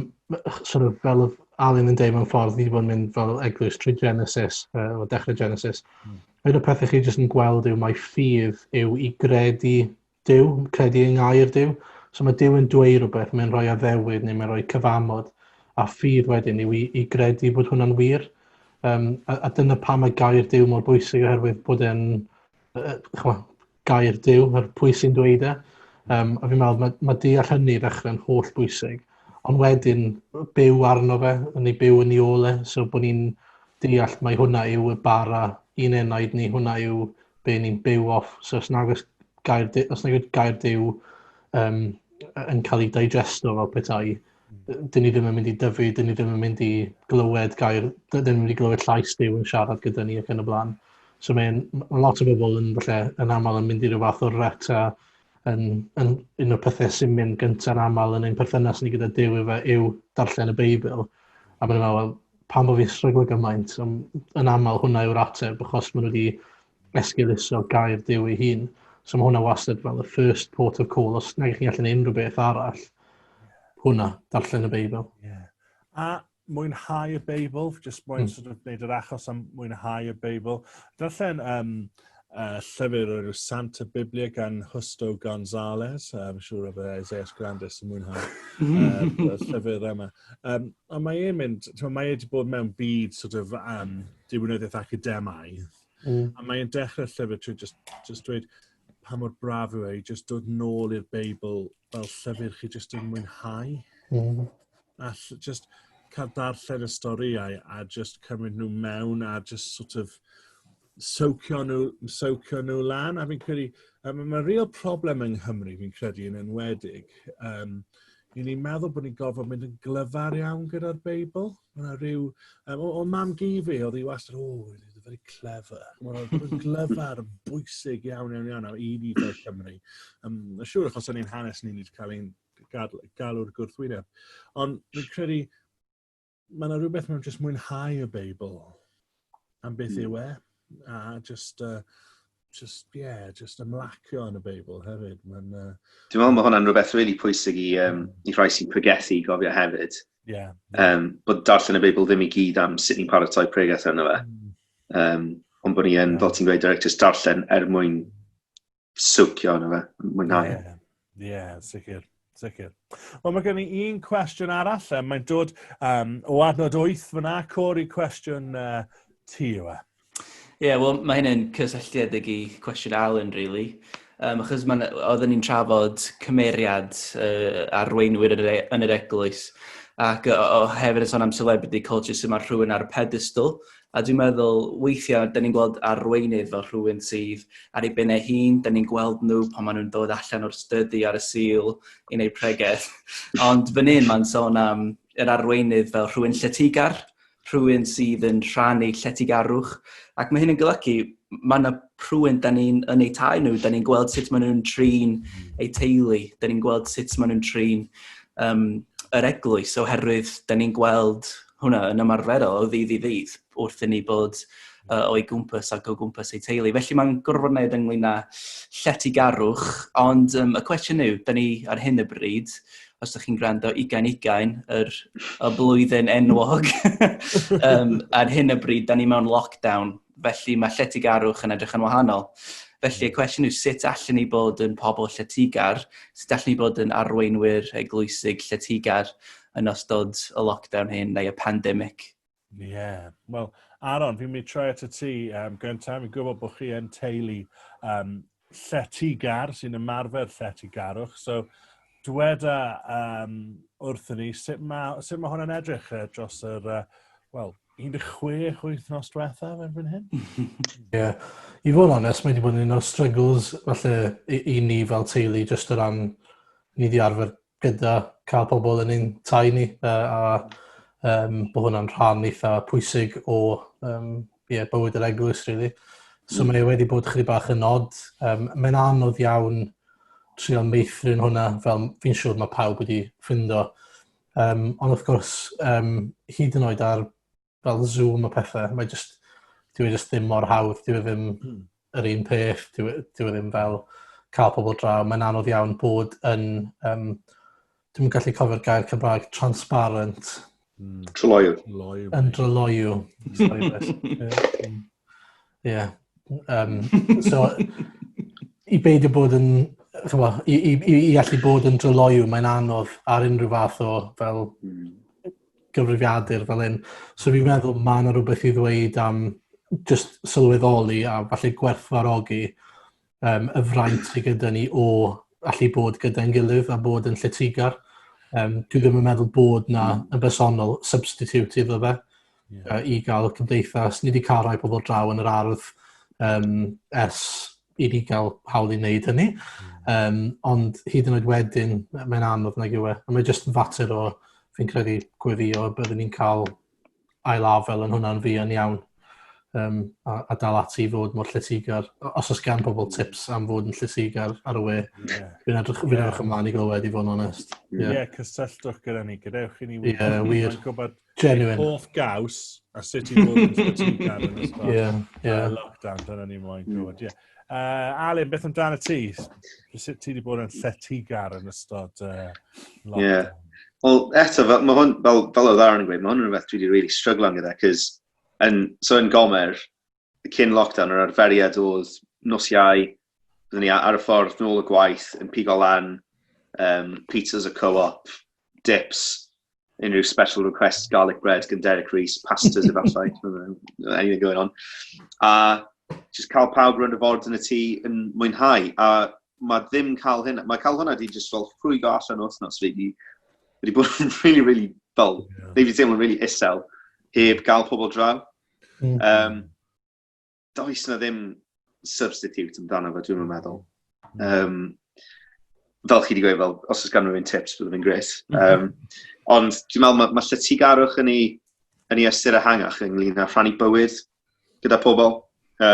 sort of, fel oedd Alun yn deud mewn ffordd, ni wedi bod yn mynd fel eglwys trwy Genesis, uh, o dechrau Genesis. Mm. Un o'r pethau chi jyst yn gweld yw mae ffydd yw i gredu Duw, credu yng ngair Duw. So mae Duw yn dweud rhywbeth, mae'n rhoi addewid neu mae'n rhoi cyfamod, a ffydd wedyn yw i, i gredu bod hwnna'n wir. Um, a, a dyna pam mae gair Duw mor bwysig oherwydd bod e'n uh, gair Duw, yr pwy sy'n dweud e. Um, a fi'n meddwl, mae, mae deall hynny i ddechrau'n holl bwysig. Ond wedyn, byw arno fe, neu byw yn ei ôl e, so bod ni'n deall mai hwnna yw y bara i'n enaid ni, hwnna yw be ni'n byw off. So os nag oes gair, os nag oes gair Duw um, yn cael ei digesto fel petai, dyn ni ddim yn mynd i dyfu, dyn ni ddim yn mynd i glywed gair, dyn ni'n mynd i glywed llais Duw yn siarad gyda ni ac yn y blaen. So mae'n ma lot o bobl yn, falle, yn aml yn mynd i ryw fath o rut a yn, yn un o'r pethau sy'n mynd gyntaf yn aml yn ein perthynas ni gyda Duw yw, yw darllen y Beibl. A maen nhw'n meddwl, well, pam bod fi'n stryglo gymaint? Ond yn aml hwnna yw'r ateb, achos maen nhw wedi esgeuluso gair Duw ei hun. So mae hwnna wastad fel y first port of call. Os nag ych chi'n gallu gwneud unrhyw beth arall, hwnna, darllen y Beibl. Yeah. A mwynhau y Beibl, just mwyn mm. sort of gwneud yr achos am mwynhau y Beibl. Darllen um, llyfr o'r enw Santa Biblia gan Justo Gonzalez. I'm siŵr o fe Isaiah Grandis yn mwynhau y llyfr yma. A mae e'n mynd, mae e wedi bod mewn byd sort of diwinyddiaeth academaidd. A mae'n dechrau'r llyfr trwy just dweud pa mor braf yw e i just dod nôl i'r Beibl fel llyfr chi just yn mwynhau. A just cael darllen y storïau a just cymryd nhw mewn a just sort of socio nhw lan. A fi'n credu, mae real problem yng Nghymru, fi'n credu, yn enwedig. I ni'n meddwl bod ni'n gorfod mynd yn glyfar iawn gyda'r Beibl. Mae yna rhyw... O mam gi fi, oedd hi wastad, "Oh, it's very clever." Mae'n bod yn glyfar yn bwysig iawn, iawn, iawn i ni fel Cymru. Siŵr achos o'n i'n hanes ni wedi cael ein galw'r gwrthwyneb. Ond fi'n credu, mae yna rhywbeth mewn just mwynhau y Beibl am beth yw e. A just, yeah, just ymlacio yn y Beibl hefyd. Dwi'n meddwl mae hwnna'n rhywbeth really pwysig i rhai sy'n pregethu i gofio hefyd. Bod darllen y Beibl ddim i gyd am sut ni'n paratoi pregeth arno fe. Ond bod ni yn, fel ti'n gweud, direct, just darllen er mwyn socio arno fe, mwynhau. Ie, yeah, sicr. Sicr. Wel, mae gen i un cwestiwn arall. Mae'n dod o adnod 8 fyna. Cori, cwestiwn ti yw e. Ie, yeah, wel, mae hynny'n cysylltiedig i cwestiwn Alan, really. Achos oedden ni'n trafod cymeriad arweinwyr yn yr eglwys. Ac o hefyd yn sôn am celebrity culture sydd mae rhywun ar y pedestal. A dwi'n meddwl, weithiau, da ni'n gweld arweinydd fel rhywun sydd ar ei ben ei hun. Da ni'n gweld nhw pan maen nhw'n dod allan o'r stydi ar y Sul i wneud pregeth. Ond fan hyn, mae'n sôn am yr arweinydd fel rhywun lletygar, rhywun sydd yn rhannu lletygarwch. Ac mae hyn yn golygu, mae yna rhywun da ni'n yn eu tai nhw, da ni'n gweld sut maen nhw'n trin eu teulu, da ni'n gweld sut maen nhw'n trin yr eglwys, oherwydd da ni'n gweld hwnna yn ymarferol o ddydd i ddydd wrth i ni bod o'i gwmpas ac o gwmpas eu teulu. Felly mae'n gorfod wneud ynglyn â lletygarwch, ond y cwestiwn yw, da ni ar hyn y bryd, os ydych chi'n gwrando 2020, y blwyddyn enwog, ar hyn y bryd, da ni mewn lockdown, felly mae lletygarwch yn edrych yn wahanol. Felly y cwestiwn yw sut allan ni bod yn pobl lletygar, sut allan ni bod yn arweinwyr eglwysig lletygar yn ystod y lockdown hyn neu y pandemig? Ie, yeah. Wel, Aaron, fi'n mynd i troi at y ti gyntaf. Fi'n gwybod bod chi yn teulu lletygar, sy'n ymarfer lletygarwch. So, dweda wrthyn ni, sut ma hwnna'n edrych dros yr, wel, 16 wythnos diwethaf erbyn hyn? Ie. Yeah. I fod yn onest, mae wedi bod yn un o'r struggles falle i ni fel teulu, just o ran ni di arfer gyda cael pobl yn ein tai ni, a bod hwnna'n rhan eitha pwysig o yeah, bywyd yr eglwys, really. So mae wedi bod chydig bach yn odd. Mae'n anodd iawn trio meithrin hwnna, fel fi'n siŵr mae pawb wedi ffindo. Ond wrth gwrs, hyd yn oed ar fel Zoom a pethau, mae just, dyw e just ddim mor hawdd, dyw e ddim yr un peth, dyw e ddim fel cael pobl draw. Mae'n anodd iawn bod yn, dwi'n gallu cofio'r gair Cymraeg, transparent. Tryloyw. Yn dryloyw. Sorry, Beth. Ie. So, i beidio bod yn, ch'mo', i allu bod yn dryloyw, mae'n anodd ar unrhyw fath o fel gyfrifiadur fel hyn. So fi'n meddwl mae yna rhywbeth i ddweud am just sylweddoli a falle gwerthfawrogi y fraint sydd gyda ni o allu bod gyda'n gilydd a bod yn lletygar. Dwi ddim yn meddwl bod na yn bersonol substitute iddo fe i gael cymdeithas. Ni wedi cael rhai pobl draw yn yr ardd ers i ni gael hawl i wneud hynny. Ond hyd yn oed wedyn, mae'n anodd nag yw e. A mae jyst yn fater o, fi'n credu, gweddio byddwn ni'n cael ail-afel yn hwnna'n fuan iawn. A dal ati i fod mor lletygar. Os oes gan pobl tips am fod yn lletygar ar y we, fi'n edrych ymlaen i glywed, i fod yn onest. Ie, yeah, cysylltwch gyda ni, gadewch i ni wybod. Ie, wir. Gwybod Genuine. Hoff gaws a sut i fod yn lletygar yn ystod lockdown, dyna ni moyn gwybod. Yeah. Alun, beth amdano ti? Sut ti wedi bod yn lletygar yn ystod lockdown? Yeah. Wel, eto, fel, mae hwn, fel oedd Aaron yn gweud, mae hwn yn rhywbeth dwi wedi really strugglo gyda, cos so yn Gomer, cyn lockdown, yr arferiad oedd nos Iau, byddwn ni ar y ffordd nôl y gwaith yn pigo lan pizzas y Co-op, dips, unrhyw special request garlic bread gan Derek Rees, pastas efallai, anything going on. A just cael pawb rownd y ford yn y tŷ yn mwynhau. A mae ddim cael hynna, mae cael hwnna di just fel rhwygo allan o wythnos fi, wedi bod yn really, really, fel, yeah. fi teimlo'n really isel, heb gael pobl draw. Does na ddim substitute amdano fo, dwi'n meddwl. Fel chi wedi gweud, fel, os oes gan rhywun tips, bydd fe'n gret. Ond dwi'n meddwl mae lletygarwch yn ei ystyr ehangach ynglyn â rhannu bywyd gyda pobl. A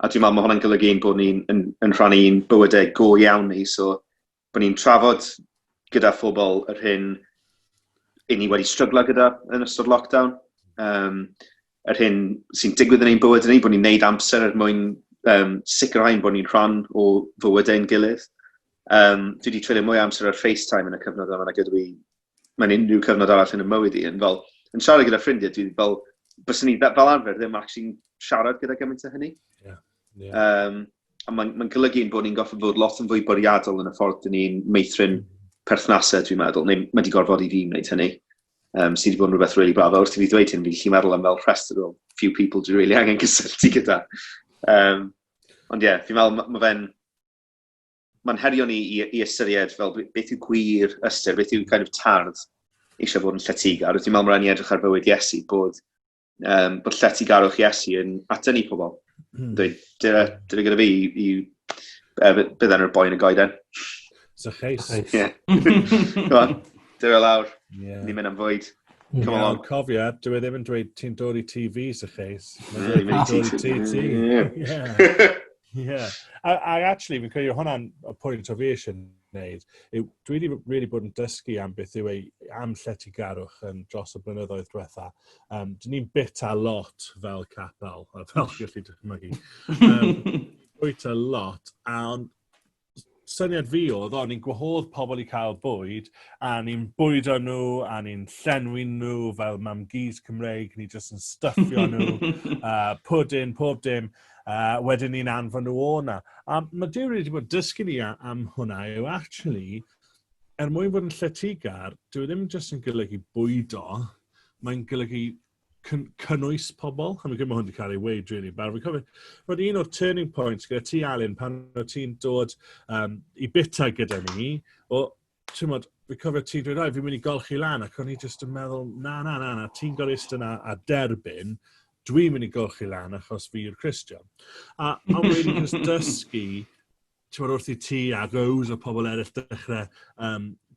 dwi'n meddwl mae hwnna'n golygu ein bod ni'n yn rhannu ein bywydau go iawn ni, so bod ni'n trafod gyda phobl yr hyn i ni wedi stryglo gyda yn ystod lockdown. Yr hyn sy'n digwydd yn ein bywyd ni, bod ni'n neud amser er mwyn sicrhau bod ni'n rhan o fywydau'n gilydd. Dwi wedi treulio mwy o amser ar FaceTime yn y cyfnod yma nag ydw i mewn unrhyw cyfnod arall yn y mywyd i. Yn, fel, yn siarad gyda ffrindiau, dwi fel, byswn ni fel arfer ddim actually siarad gyda gymaint o hynny. A mae'n golygu ein bod ni'n gorfod fod lot yn fwy bwriadol yn y ffordd dyn ni'n meithrin perthnasau, dwi'n meddwl. Neu mae wedi gorfod i fi wneud hynny. Sydd wedi bod yn rhywbeth really braf. Wrth i fi ddweud hyn, fi'n gallu meddwl am fel rhestr o few people dwi'n really angen gysylltu gyda. Ond ie, yeah, fi'n meddwl mae fe'n mae'n herio ni i ystyried fel beth yw gwir ystyr, beth yw kind of tardd eisiau fod yn lletygar. Dwi'n meddwl mae rhaid ni edrych ar fywyd Iesu bod lletygarwch Iesu yn atynnu pobl. Dweud, dyna gyda fi i bydd enw'r boi yn y goeden. Zacchaeus. Ie. Come on, dyna lawr. Ni'n mynd am fwyd. Come along. Cofia, dwi e ddim yn dweud ti'n dod i TV, Zacchaeus. Mae'n dweud ti'n dod i TT. Yeah. A actually, fi'n credu hwnna'n y pwynt o fi eisiau gwneud, yw dwi wedi really bod yn dysgu am beth yw ei am lletygarwch yn dros y blynyddoedd diwetha. Dyn ni'n bita lot fel capel, a fel gallu dychmygu. Bwyta lot, a ond syniad fi oedd, o, ni'n gwahodd pobl i cael bwyd, a ni'n bwydo nhw, a ni'n llenwi nhw fel mam-gus Cymreig, ni jyst yn stuffio nhw, pwdin, pob dim, wedyn ni'n anfon nhw o na. A mae Duw wedi bod dysgu ni am hwnna yw actually, er mwyn bod yn lletygar, dyw e ddim jyst yn golygu bwydo, mae'n golygu cynnwys pobl. A fi'n credu mae hwn wedi cael ei weud, really. Bar fi'n cofio, roedd un o'r turning points gyda ti, Alun, pan oedd ti'n dod i bita gyda ni, o, ti'n modd, fi'n cofio ti'n dweud, "Oi, fi'n mynd i golchi lan," ac o'n i jyst yn meddwl, "Na, na, na, na, ti'n gorfod ista yna a derbyn, dwi'n mynd i golchi lan achos fi yw'r Cristion." A wedi just dysgu, ti'n modd, wrth i ti a Rose a pobl eraill dechrau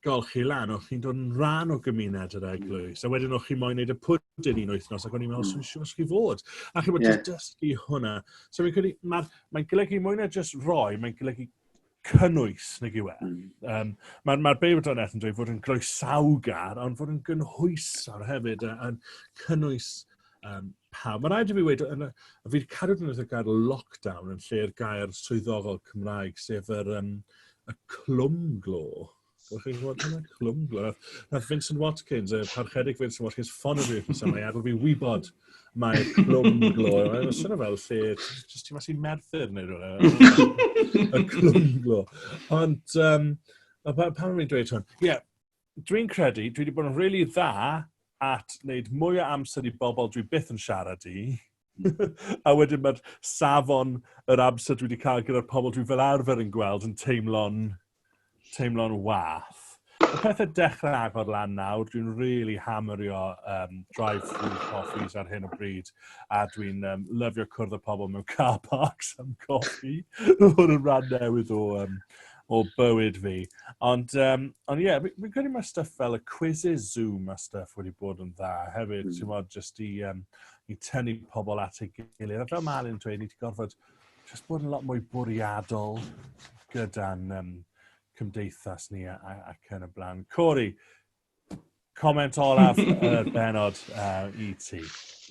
golchi lan, o'ch chi'n dod yn rhan o gymuned yr eglwys. A wedyn o'ch chi moyn wneud y pwdin un wythnos, ac o'n i'n meddwl, "Swn siŵr chi fod." A chi'n bod just dysgu hwnna. So fi'n credu, mae'n golygu mwy na just roi, mae'n golygu cynnwys, nag yw e? Mae'r Beibl Doneth yn dweud fod yn groesawgar, ond fod yn gynhwysawr hefyd, yn cynnwys pawb. Mae rhaid i fi weud, fi wedi cadw defnyddio gair lockdown yn lle'r gair swyddogol Cymraeg, sef y clwm glo. Ydych chi'n gwybod hwnna? Clwm glo. Nath Vincent Watkins, y parchedig Vincent Watkins, ffonio fi wythnos yma i adael fi wybod mae'r clwm glo. Mae'n swnio fel lle, jyst ti mas i Merthyr neu rhywle. Y clwm glo. Ond, pan fi'n dweud hwn? Ie, yeah, dwi'n credu, dwi wedi bod yn really dda at wneud mwy o amser i bobl dwi byth yn siarad i. A wedyn mae'r safon yr amser dwi wedi cael gyda'r pobl dwi fel arfer yn gweld yn teimlo'n wath. Y pethau dechrau agor lan nawr, dwi'n really hammerio drive-through coffees ar hyn o bryd, a dwi'n lyfio cwrdd â pobl mewn car parks am coffi. Hwn yn rhan newydd o bywyd fi. Ond ie, yeah, fi'n credu mae stuff fel y quizzes Zoom a stuff wedi bod yn dda hefyd, ti'n bod, just i tynnu pobl at ei gilydd. A fel mae Alun yn dweud, ni wedi gorfod just bod yn lot mwy bwriadol gyda'n cymdeithas ni ac yn y blaen. Corey, comment olaf y benod i ti.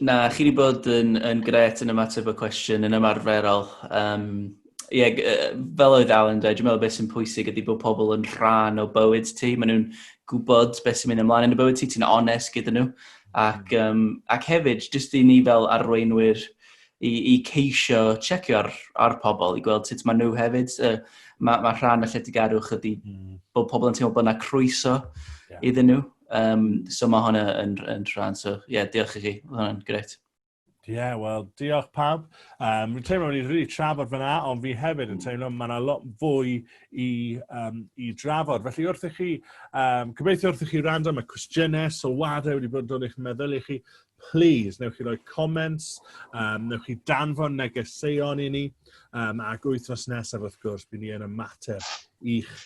Na, chi wedi bod yn gret yn ymateb y cwestiwn yn ymarferol. Ie, fel oedd Alan dweud, dwi'n meddwl beth sy'n pwysig ydy bod pobl yn rhan o bywyd ti. Maen nhw'n gwybod beth sy'n mynd ymlaen yn y bywyd ti, ti'n onest gyda nhw. Ac hefyd, jyst i ni fel arweinwyr i ceisio checio ar pobl, i gweld sut maen nhw hefyd. Mae rhan y lletygarwch ydy bod pobl yn teimlo bod yna croeso iddyn nhw. So mae hwnna yn rhan. So, yeah, diolch i chi. Oedd hwnna'n grêt. Ie, yeah, wel, diolch pawb. Fi'n teimlo ni wedi trafod fyna, ond fi hefyd yn teimlo mae yna lot fwy i drafod. Felly wrth i chi, gobeithio wrth i chi rando, mae cwestiynau, sylwadau wedi bod yn dod i'ch meddwl i chi, please, newch chi roi comments, newch chi danfon negeseuon i ni, ac wythnos nesaf wrth gwrs, bydd ni yn ymateb i'ch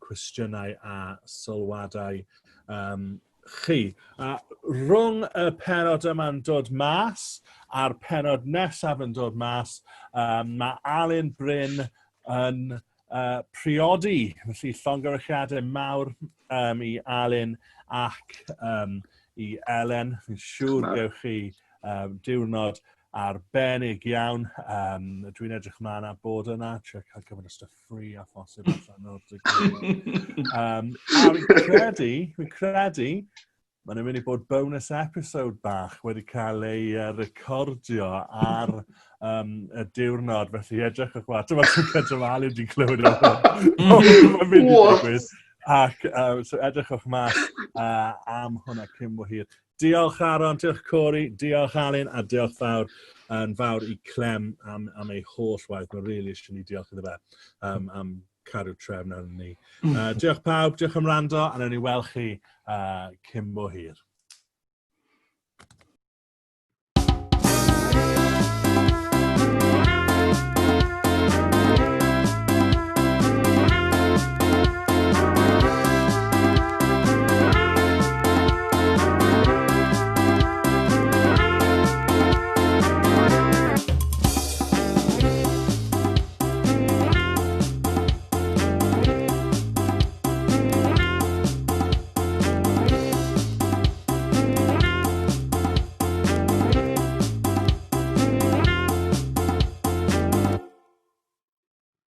cwestiynau a sylwadau chi. A rhwng y penod yma'n dod mas a'r penod nesaf yn dod mas, mae Alun Bryn yn priodi. Felly llongyfarchiadau mawr i Alun ac i Elen. Fi'n siŵr gewch chi diwrnod arbennig iawn. Dwi'n edrych ymlaen at bod yna, trio cael gymaint o stuff free a phosib allan o'r digwyddiad. A fi'n credu, mae'n mynd i bod bonus episode bach wedi cael ei recordio ar y diwrnod, felly edrychwch ymlaen. Dyma tro cyntaf mae Alun wedi clywed o hwn. Mae'n mynd i ddigwydd. Ac so edrychwch mas am hwnna cyn bo hir. Diolch Aaron, diolch Corey, diolch Alun, a diolch yn fawr i Clem am ei holl waith. Mae'n really eisiau ni diolch iddo fe am cadw trefn arno ni. Diolch pawb, diolch am wrando, a nawn ni weld chi cyn bo hir.